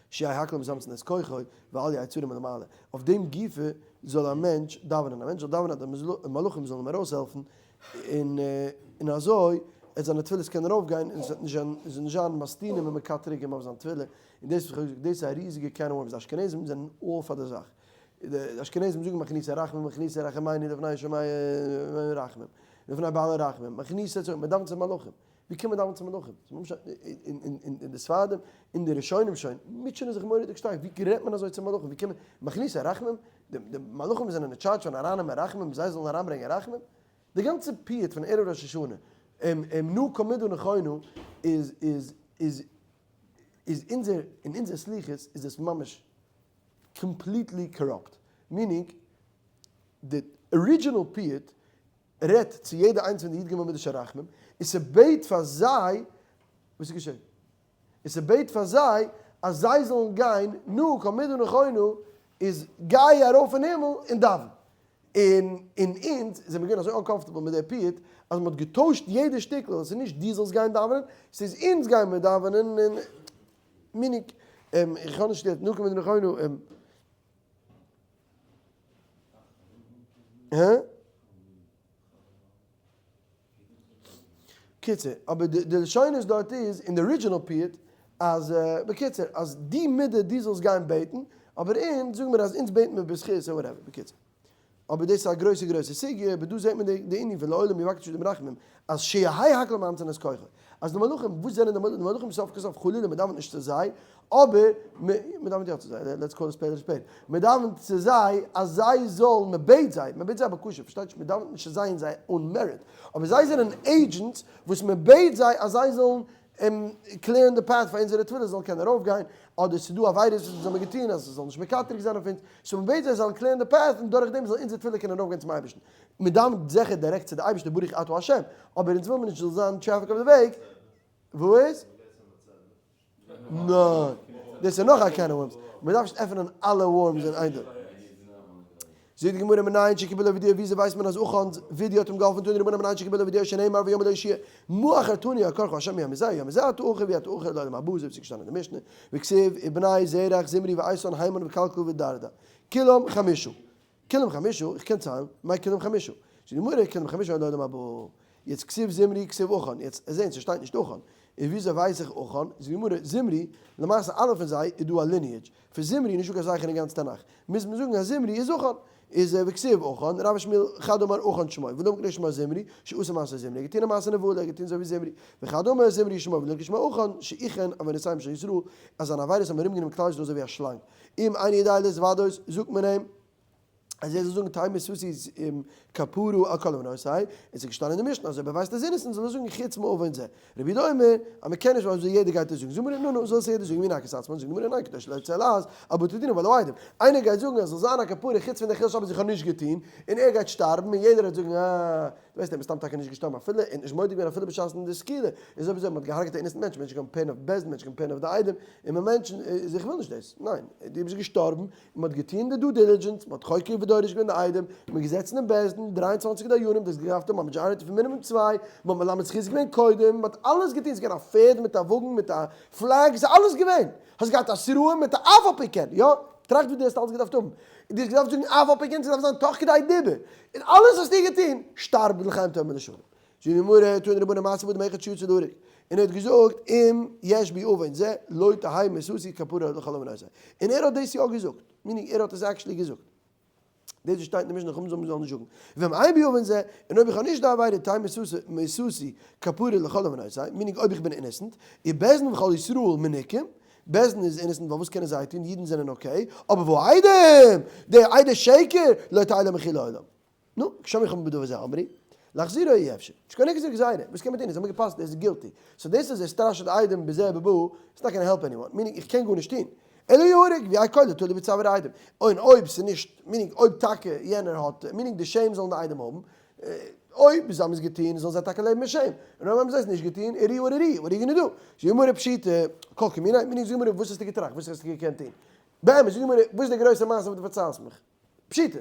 שיהא הכל מסמצן את כוחו ואל יהא צרה מלמעלה, אויף דעם גופא זאל א מענטש דאווענען, א מענטש זאל דאווענען אז די מלאכים זאלן אים ארויסהעלפן, און און אזוי וועט זיינע תפילות קענען ארויפגיין און עס וועט נישט זיין מסטינים און מקטרגים אויף זיין תפילה, און דאס וואס איך האב געזאגט, דאס איז א ריזיגע can of worms, די אשכנזים זענען all פאר די זאך, די אשכנזים זאגן מכניסי רחמים מכניסי רחמינו לפני שומעי רחמים, לפני בעלי רחמים, מכניסי, מען דאווענט צו מלאכים. ווי קען מען דאווענען צו מלאכים? און די ספרדים און די ראשונים שוין מוטשענען זיך מורא'דיג שטארק, ווי רעדט מען אזוי צו מלאכים? ווי קען מען, מכניסי רחמים? די מלאכים זענען אין טשארדזש פון ארייננעמען רחמים, זיי זאלן אריינברענגען רחמים? די גאנצע פיוט פון ערב ראש השנה, נא כל מידה נכונה, איז איז איז איז אונזער, אין אונזער סליחות איז עס ממש completely corrupt, meaning די original פיוט רעדט צו יעדע איינס פון די י"ג מידות של רחמים, און ס'בעט פאר זיי, וואס איז געשען? און ס'בעט פאר זיי אז זיי זאלן גיין, נא כל מידה נכונה איז גיי ארויף אין הימל און דאווען. און און אונז זעמיר געווען אזוי uncomfortable מיט די פיוט אז מ'האט געטוישט יעדע שטיקל, אז ס'איז נישט דו זאלסט גיין דאווענען, ס'איז אונז גיימיר דאווענען און meaning איך האב נישט יעצט נא כל מידה נכונה. הא? קיצור, אבער די לשונות דארט איז, אין די original פיוט, אז בקיצור, אז די מידה דו זאלסט גיין בעטן, אבער אונז זאגן מיר אז אונז בעטן מיר בזכות און whatever, בקיצור. אבער דאס איז א גרויסע גרויסע סוגיא, אבער דא זעט מען די ענין פון לעולם יבקשו אדם רחמים, אז שיהא הכל מאמצין את כוחו. אז די מלאכים, וואס זענען די מלאכים? די מלאכים סוף כל סוף חלילה מען דאווענט נישט צו זיי, אבער מען דאווענט יא צו זיי, let's call a spade a spade, מען דאווענט צו זיי אז זיי זאלן, מען בעט זיי, מען בעט זיי א בקשה, פארשטייט זיך מען דאווענט נישט צו זיי אין זייער own merit, אבער זיי זענען agents וואס מען בעט זיי אז זיי זאלן clear ן די path פאר אונזערע תפילות זאלן קענען ארויפגיין, אדער ס'איז דא עבירות וואס אונז האבן געטון אז ס'זאל נישט מקטרג זיין אויף אונז, so מען בעט זיי זאלן clear ן די path און דורכדעם זאל אונזער תפילה קענען ארויפגיין צום אייבערשטן. מען דאווענט זיכער דירעקט צו די אייבערשטער ברוך אתה ה', אבער אונז וויל מיר נישט ס'זאל זיין traffic אויף די וועג, וואו איז? ניין, דאס איז נאך א can of worms, מען דארף נישט עפענען אלע worms אין איין טאג. זאגט די גמרא מנין שקיבל וידוי, וויאזוי ווייסט מען אז עכן'ס וידוי האט אים געהאלפן תנו רבנן מנין שקיבל וידוי שנאמר ויאמר להושיע מה עכרתני עקרך השם מיום הזה היום הזה אתה עכור ואי אתה עכור לעולם הבא אזוי ווי ס'איז געשטאנען אין די משנה וכתיב ובני זרח זמרי ועיתן הימן וכלכל ודרדע כולם חמשה כולם חמשה, איך קען ציילן, מאי כולם חמשה? זאגט די גמרא, כולם חמשה הן לעולם הבא. יעצט כתיב זמרי כתיב עכן, יעצט זעהן ס'שטייט נישט עכן, און וויאזוי ווייס איך עכן? זאגט די גמרא, זמרי, למעשה אלע פון זיי איז דא א lineage, פון זמרי איז נישטא קיין זכר אין גאנץ תנך, מוז מען זאגן אז זמרי איז עכן, איז וכתיב עכן, רב ושמואל חד אמר עכן שמו, ולמה קרוי שמו זמרי, שעשה מעשה זמרי, ער האט געטון א מעשה נבלה, ער האט געטון אזוי ווי זמרי, וחד אמר זמרי שמו ולמה קרוי שמו עכן, שאיחן עוונותיהם של ישראל, אז זיינע עבירות האבן ארומגענומען כלל ישראל אזוי ווי א שלאנג. אם אינו יודע להתוודות, זאגט מען אים אז ער זאל זאגן תהא מיתתי כפרה על כל עוונותי, עס איז געשטאנען אין די משנה אז אויב ער ווייסט אז innocent זאל ער זאגן חוץ מעוון זה. רבי יהודה אומר אז מען קען נישט ווייל אזוי יעדער גייט עס זאגן, זאגט מען נו נו זאל עס יעדער זאגן ומי נקט עצמו, זאגט די גמרא ניין כדי שלא יצא לעז על בתי דין ועל העדים, איינער גייט זאגן אז זאל זיין א כפרה חוץ פון די חילול שבת וואס איך האב נישט געטון, און ער גייט שטארבן און יעדער וועט זאגן אה. דו ווייסט ער איז מסתם טאקע נישט געשטארבן אפילו, ער האט נישט מודה געווען אפילו בשעת'ן די סקילה, איז אויב אזוי מען האט געהארגעט א innocent מענטש, מענטשן קענען פען אויף בית דין, מענטשן קענען פען אויף די עדים, און מען מענטשן, איז איך וויל נישט דאס, ניין, דו ביסט געשטארבן, און מען האט געטון די due diligence, מען האט חוקר ודורש געווען די עדים, מען איז געזעצן אין בית דין, 23 דיינים, דאס געדארפט האבן א majority פון מינימום צוויי, מען האט מלמד זכות געווען קודם, מען האט אלעס געטון, ס'איז געווען א פערד מיט א וואגן מיט א flag, ס'איז אלעס געווען, האסט געהאט א התראה מיט א אף על פי כן, יא? טראכט וואס דו האסט אלס געדארפט האבן. דו האסט געדארפט זאגן אף על פי כן, ס'דארף זיין תוך כדי דיבור. און אלעס האסטו געטון, שטארב לחיים טובים ולשלום. זאגט די גמרא, תנו רבנן מעשה באדם אחד שיצא להורג. און ער האט געזאגט, אם יש בי עוון זה, לא תהא מיתתי כפרה לכל עוונותי. און ער האט דאס יא געזאגט. meaning ער האט עס actually געזאגט. דאס וואס שטייט אין די משנה חכמים זאגן מ'זאל נישט זאגן ואם אין בי עוון זה, און אויב איך האב נישט די עבירה תהא מיתתי כפרה לכל עוונותי, meaning אויב איך בין innocent, ובית דין וכל ישראל מנוקים, בית דין איז innocent ווייל וואס קענען זיי טון, אידן זענען okay, אבער והעדים, די עדי שקר, לא תהא להם מחילה לעולם. נו, כשאמרו חכמים בדבר זה אמרו, להחזירו אי אפשר. נישט קיין נגזר גזירה, וואס קען מען טון, זיי האבן געפסק'ט ער איז guilty. so דאס אז ער סטראשעט עדים בזה ובבא, it's not gonna help anyone, meaning איך קען גארנישט טון. אלא יהרג, ויהא קולו תלוי בצוואר העדים. און אויב ס'איז נישט, meaning אויב טאקע יענער האט, meaning די shame זאלן די עדים האבן, אויב זיי האבן עס געטון זאלן זיי טאקע לעבן מיט shame, און אויב האבן זיי עס נישט געטון, אירי אור אירי, what are you gonna do? זאגט די גמרא פשיטא, כל כמיני, meaning זאגט די גמרא וואס האסטו געטראכט, וואס האסטו געקענט טון? באמת, זאגט די גמרא, וואס איז די גרויסע מעשה וואס דו פארציילסט מיך? פשיטא,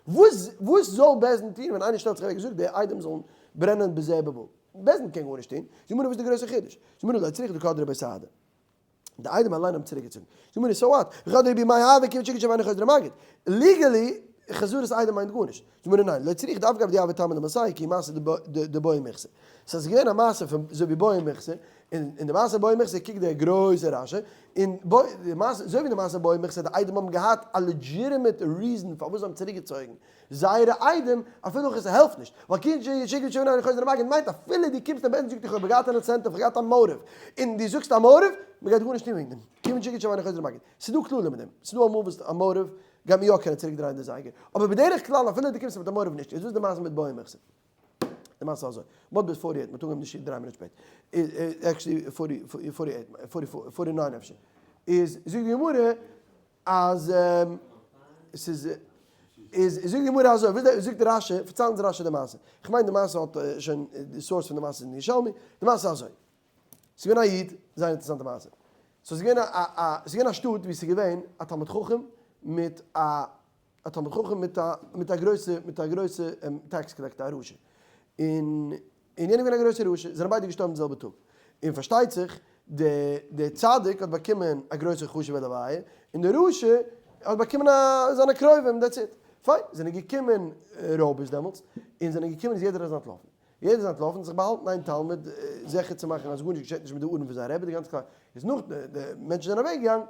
וואס וואס זאל בית דין טון ווען איינער שטעלט זיך אוועק און זאגט די עדים זאלן ברענען בזה ובבא? בית דין קען גארנישט טון, זאגט די גמרא וואס איז די גרויסע חידוש? זאגט די גמרא לא צריכא דקדרי בי סהדי. די עדים אליין האבן צוריקגעצויגן. זאגט די גמרא so what? וכדרבי מאי הוה כיוון שהגיש אינו חוזר ומגיד. legally. חזרת עדים מיינט גארנישט. זאגט מיר ניין, לא צריך דווקא אויף די אבי תמר דמסייע כי מעשה דבעי מכסה. סאיז געווען א מעשה פון אזוי ווי בעי מכסה, און אין די מעשה בעי מכסה קוקט דער גרויסער רשע, און די מעשה אזוי ווי די מעשה בעי מכסה די עדים האבן געהאט א legitimate reason פארוואס זיי האבן צוריק געצויגן זייערע עדים, אפילו אויך עס העלפט נישט, ווייל כיון שהגישו תשובה אינו חוזר ומגיד מיינט אפילו דו קומסט אין בית דין זאגט איך האב געהאט אן incentive איך האב געהאט א motive, און דו זאגסט א motive, מען גייט גארנישט טון וועגן דעם, כיון שהגישו תשובה אינו חוזר ומגיד, ס'איז דא כללים מיט דעם, ס'איז דא אמאל וואס א motive גייט מען יא קענען צוריק דרייען די זייגער, אבער בדרך כלל אפילו דו קומסט מיט א motive נישט, איז וואס די מעשה מיט בעי מכסה? די מעשה איז אזוי, מ'האט ביז forty eight, מ'האט אנגעהויבן די שיעור דריי מינוט שפעט, actually forty forty eight, forty four, forty nine אפשר, איז זאגט די גמרא אז ס'איז איז זאגט די גמרא אזוי, וואס זאגט רשי, פארציילט אונז רשי די מעשה, כ'מיין די מעשה האט שוין די source פון די מעשה איז אין ירושלמי, די מעשה איז אזוי, ס'איז געווען א איד, זייער אינטערעסאנטע מעשה, סאו ס'איז געווען א א ס'איז געווען א שטאט ווי ס'איז געווען א תלמיד חכם מיט א א תלמיד חכם מיט א מיט א גרויסע מיט א גרויסע tax collector א רשע, און און יענער איז געווען א גרויסע רשע, זענען ביידע געשטארבן די זעלבע טאג, און פארשטייט זיך די די צדיק האט באקומען א גרויסע חשוב'ע לוויה, און די רשע האט באקומען א זיינע קרובים that's it, פיין, זענען געקומען רויבערס דעמאלטס, און זענען געקומען איז יעדער איז אנטלאפן, יעדער איז אנטלאפן און זיך באהאלטן איין תלמיד זיכער צו מאכן אז גארנישט געשעט נישט מיט די ארון פון זיין רבי, די גאנצע כלל איז נאך די מענטשן זענען אוועק געגאנגען,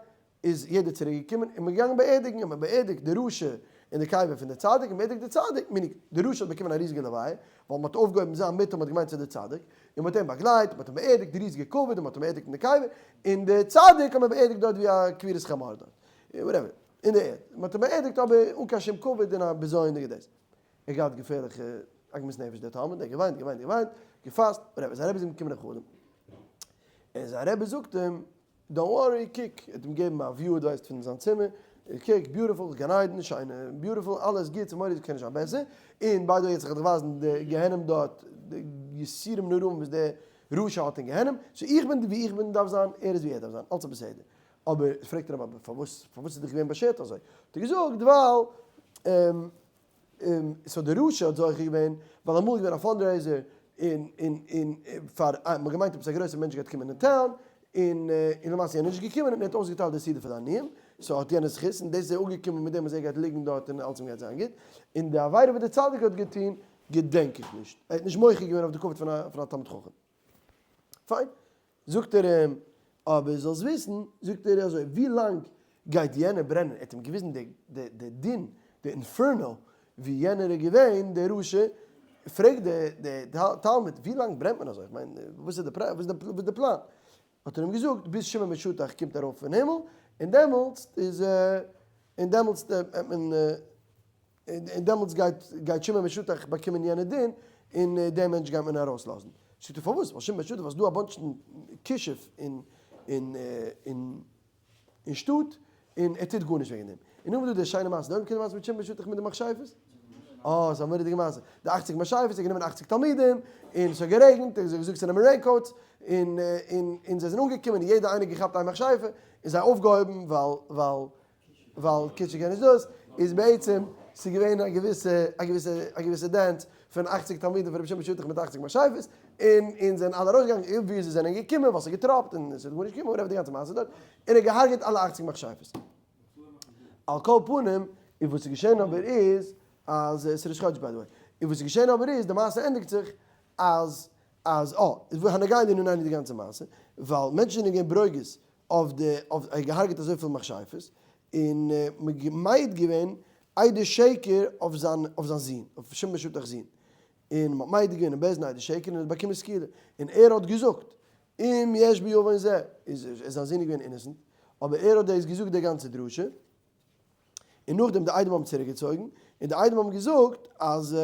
איז יעדער צוריק געקומען און מ'איז געגאנגען באערדיגן און מ'האט באערדיגט די רשע אין די קבר פון די צדיק און באערדיגט די צדיק, meaning די רשע האט באקומען א ריזיגע לוויה ווייל מ'האט אויפגעהויבן זיין מיטה און מ'האט געמיינט ס'איז די צדיק און מ'האט אים באגלייט און מ'האט אים באערדיגט די ריזיגע כבוד און מ'האט אים באערדיגט אין די קבר און די צדיק האט מען באערדיגט דארט ווי א קבורת חמור דארט whatever אין די ערד מ'האט אים באערדיגט אבער אן קיין שום כבוד און א בזיון'דיגע דאס. ער האט געהאט געפערליכע עגמת נפש דער תלמיד, ער האט געוויינט געוויינט געוויינט, געפאסט, whatever, זיין רבי איז אים געקומען אין חלום און זיין רבי זאגט אים don't worry, קוק, ער האט אים געגעבן א view דו ווייסט פון זיין צימער, קוק, beautiful, גן עדן, שיינע, beautiful, אלעס גוט, ס'מורא'דיג, ס'קען נישט זיין בעסער, און by the way יעצט איך וועל דיך ווייזן די גיהנום דארט, די יסורים נוראים וואס דער רשע האט אין גיהנום, so איך בין ווי איך בין דארף זיין, ער איז ווי ער דארף זיין, אלץ איז בסדר. אבער פרעגט ער אים אבער פארוואס פארוואס איז דיך געווען באשערט אזוי? האט ער געזאגט ווייל so דער רשע האט זוכה געווען ווייל אמאל איז געווען א fundraiser און און און פאר מ'האט געמיינט עפעס א גרויסע מענטש גייט קומען אין town און און למעשה יענער איז נישט געקומען און ער האט אויסגעטיילט די סעודה פאר די עניים so האט יענער זכות און דאס איז ער אפגעקומען מיט דעם אז ער גייט ליגן דארט און אלס אים גייט זיין גוט און די עבירה וואס דער צדיק האט געטון געדענק איך נישט ער האט נישט מוחה געווען אויף די כבוד פון א פון א תלמיד חכם. פיין זאגט ער אים, אבער זאלסט וויסן, זאגט ער אזוי, ווי לאנג גייט יענער ברענען, ער האט אים געוויזן די דין, די inferno, ווי יענער איז געווען, דער רשע, פרעגט די תלמיד, ווי לאנג ברענט מען אזוי, איך מיין, וואס איז די פלאן? האט ער אים געזאגט, ביז שמעון בן שטח קומט ארויף פון הימל, און דעמאלטס איז, און דעמאלטס וועט מען. און דעמאלטס גייט גייט שמעון בן שטח באקומען יענע דין, און דעם מענטש גייט מען ארויסלאזן. זאגט ער פארוואס? ווייל שמעון בן שטח ווייל ס'דא א bunch כישוף אין אין אין אין שטאט, און ער טוט גארנישט וועגן דעם. און נאכדעם איז דא די שיינע מעשה, די עולם קען די מעשה מיט שמעון בן שטח מיט די מכשפות? אה, ס'איז א מורא'דיגע מעשה. די אכציג מכשפות, ער האט גענומען אכציג תלמידים, און ס'האט גערעגנט, ער האט זיי געזאגט צו נעמען raincoats, און און און זיי זענען אנגעקומען, און יעדער איינער האט געכאפט איין מכשפה, און זיי אויפגעהויבן, ווייל ווייל ווייל כישוף קען נישט דאס, איז בעצם ס'איז געווען א געוויסע א געוויסע א געוויסע dance פון אכציג תלמידים פון רבי שמעון שטח מיט אכציג מכשפות, און און זענען אלע ארויסגעגאנגען און ווי זיי זענען געקומען ווייל ס'האט געטראפט און ס'האט גארנישט געקומען whatever די גאנצע מעשה דארט, און ער האט געהארגעט אלע אכציג מכשפות. על כל פנים, און וואס איז געשען אבער איז אז, ס'איז ראש חודש by the way, און וואס איז געשען אבער איז די מעשה ענדיגט זיך אז אז אה, איז והנוגע לענינינו די גאנצע מעשה, ווייל מענטשן זענען געווען ברוגז אויף די אויף ער האט געהארגעט אזויפיל מכשפות, און מ'האט מעיד געווען עדי שקר אויף זיין אויף זיין זון, אויף שמעון בן שטח'ס זון, און מ'האט מעיד געווען אין בית דין עדי שקר און ער האט באקומען סקילה, און ער האט געזאגט אם יש בי עוון זה, איז זיין זון געווען innocent, אבער ער האט דאס געזאגט די גאנצע דרשה. און נאכדעם די עדים האבן צוריק געצויגן, און די עדים האבן געזאגט אז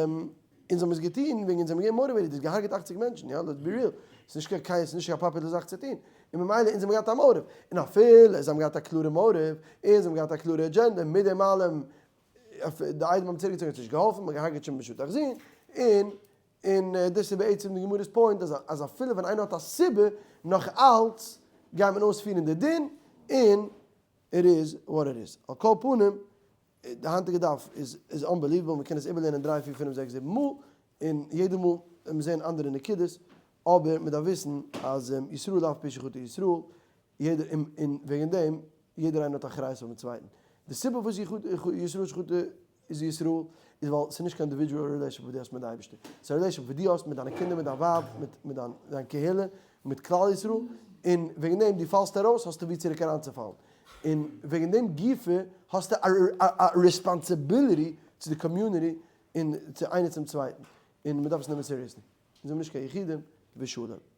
אונז האבן עס געטון וועגן אונז זעמיר געווען motivated, דו האסט געהארגעט אכציג מענטשן, יא, let's be real, ס'איז נישט קיין קיין ס'איז נישט קיין פאפולער זאך צו טון, און ממילא אונז האבן געהאט א motive, און אפילו זיי האבן געהאט א קלארע motive, און זיי האבן געהאט א קלארע אדזשענדע, מיט דעם אלעם, די עדים האבן צוריק געצויגן האט נישט געהאלפן, מ'האט געהארגעט שמעון בן שטח'ס זון, און און דאס איז בעצם די גמרא'ס point אז אז אפילו ווען איינער האט א סיבה, נאך אלץ גייט מען אויספירן די דין, און it is what it is. על כל פנים, די היינטיגע דף איז איז unbelievable, מען קען עס איבערלערנען דריי פיר פינף זעקס זיבן מאל, און יעדע מאל וועט מען זען אנדערע נקודות, אבער מען דארף וויסן אז ישראל אף פי שחטא ישראל, יעדער און און וועגן דעם, יעדער איינער האט אחריות אויפן צווייטן. די סיבה פארוואס ישראל שחטא. איז ישראל, איז ווייל ס'איז נישט קיין individual relationship וואס דו האסט מיט די אייבערשטער, ס'איז א relationship וואס דו האסט מיט דיינע קינדער, מיט דיין ווייב, מיט דיין קהילה, מיט כלל ישראל, און וועגן דעם דו פאלסט ארויס האסטו וואו צוריק אריינצופאלן, און וועגן דעם גופא האסטו א responsibility צו די community און צו איינער צום צווייטן, און מ'דארף עס נעמען seriously, אונז זעמיר נישט קיין יחידים, ושלום.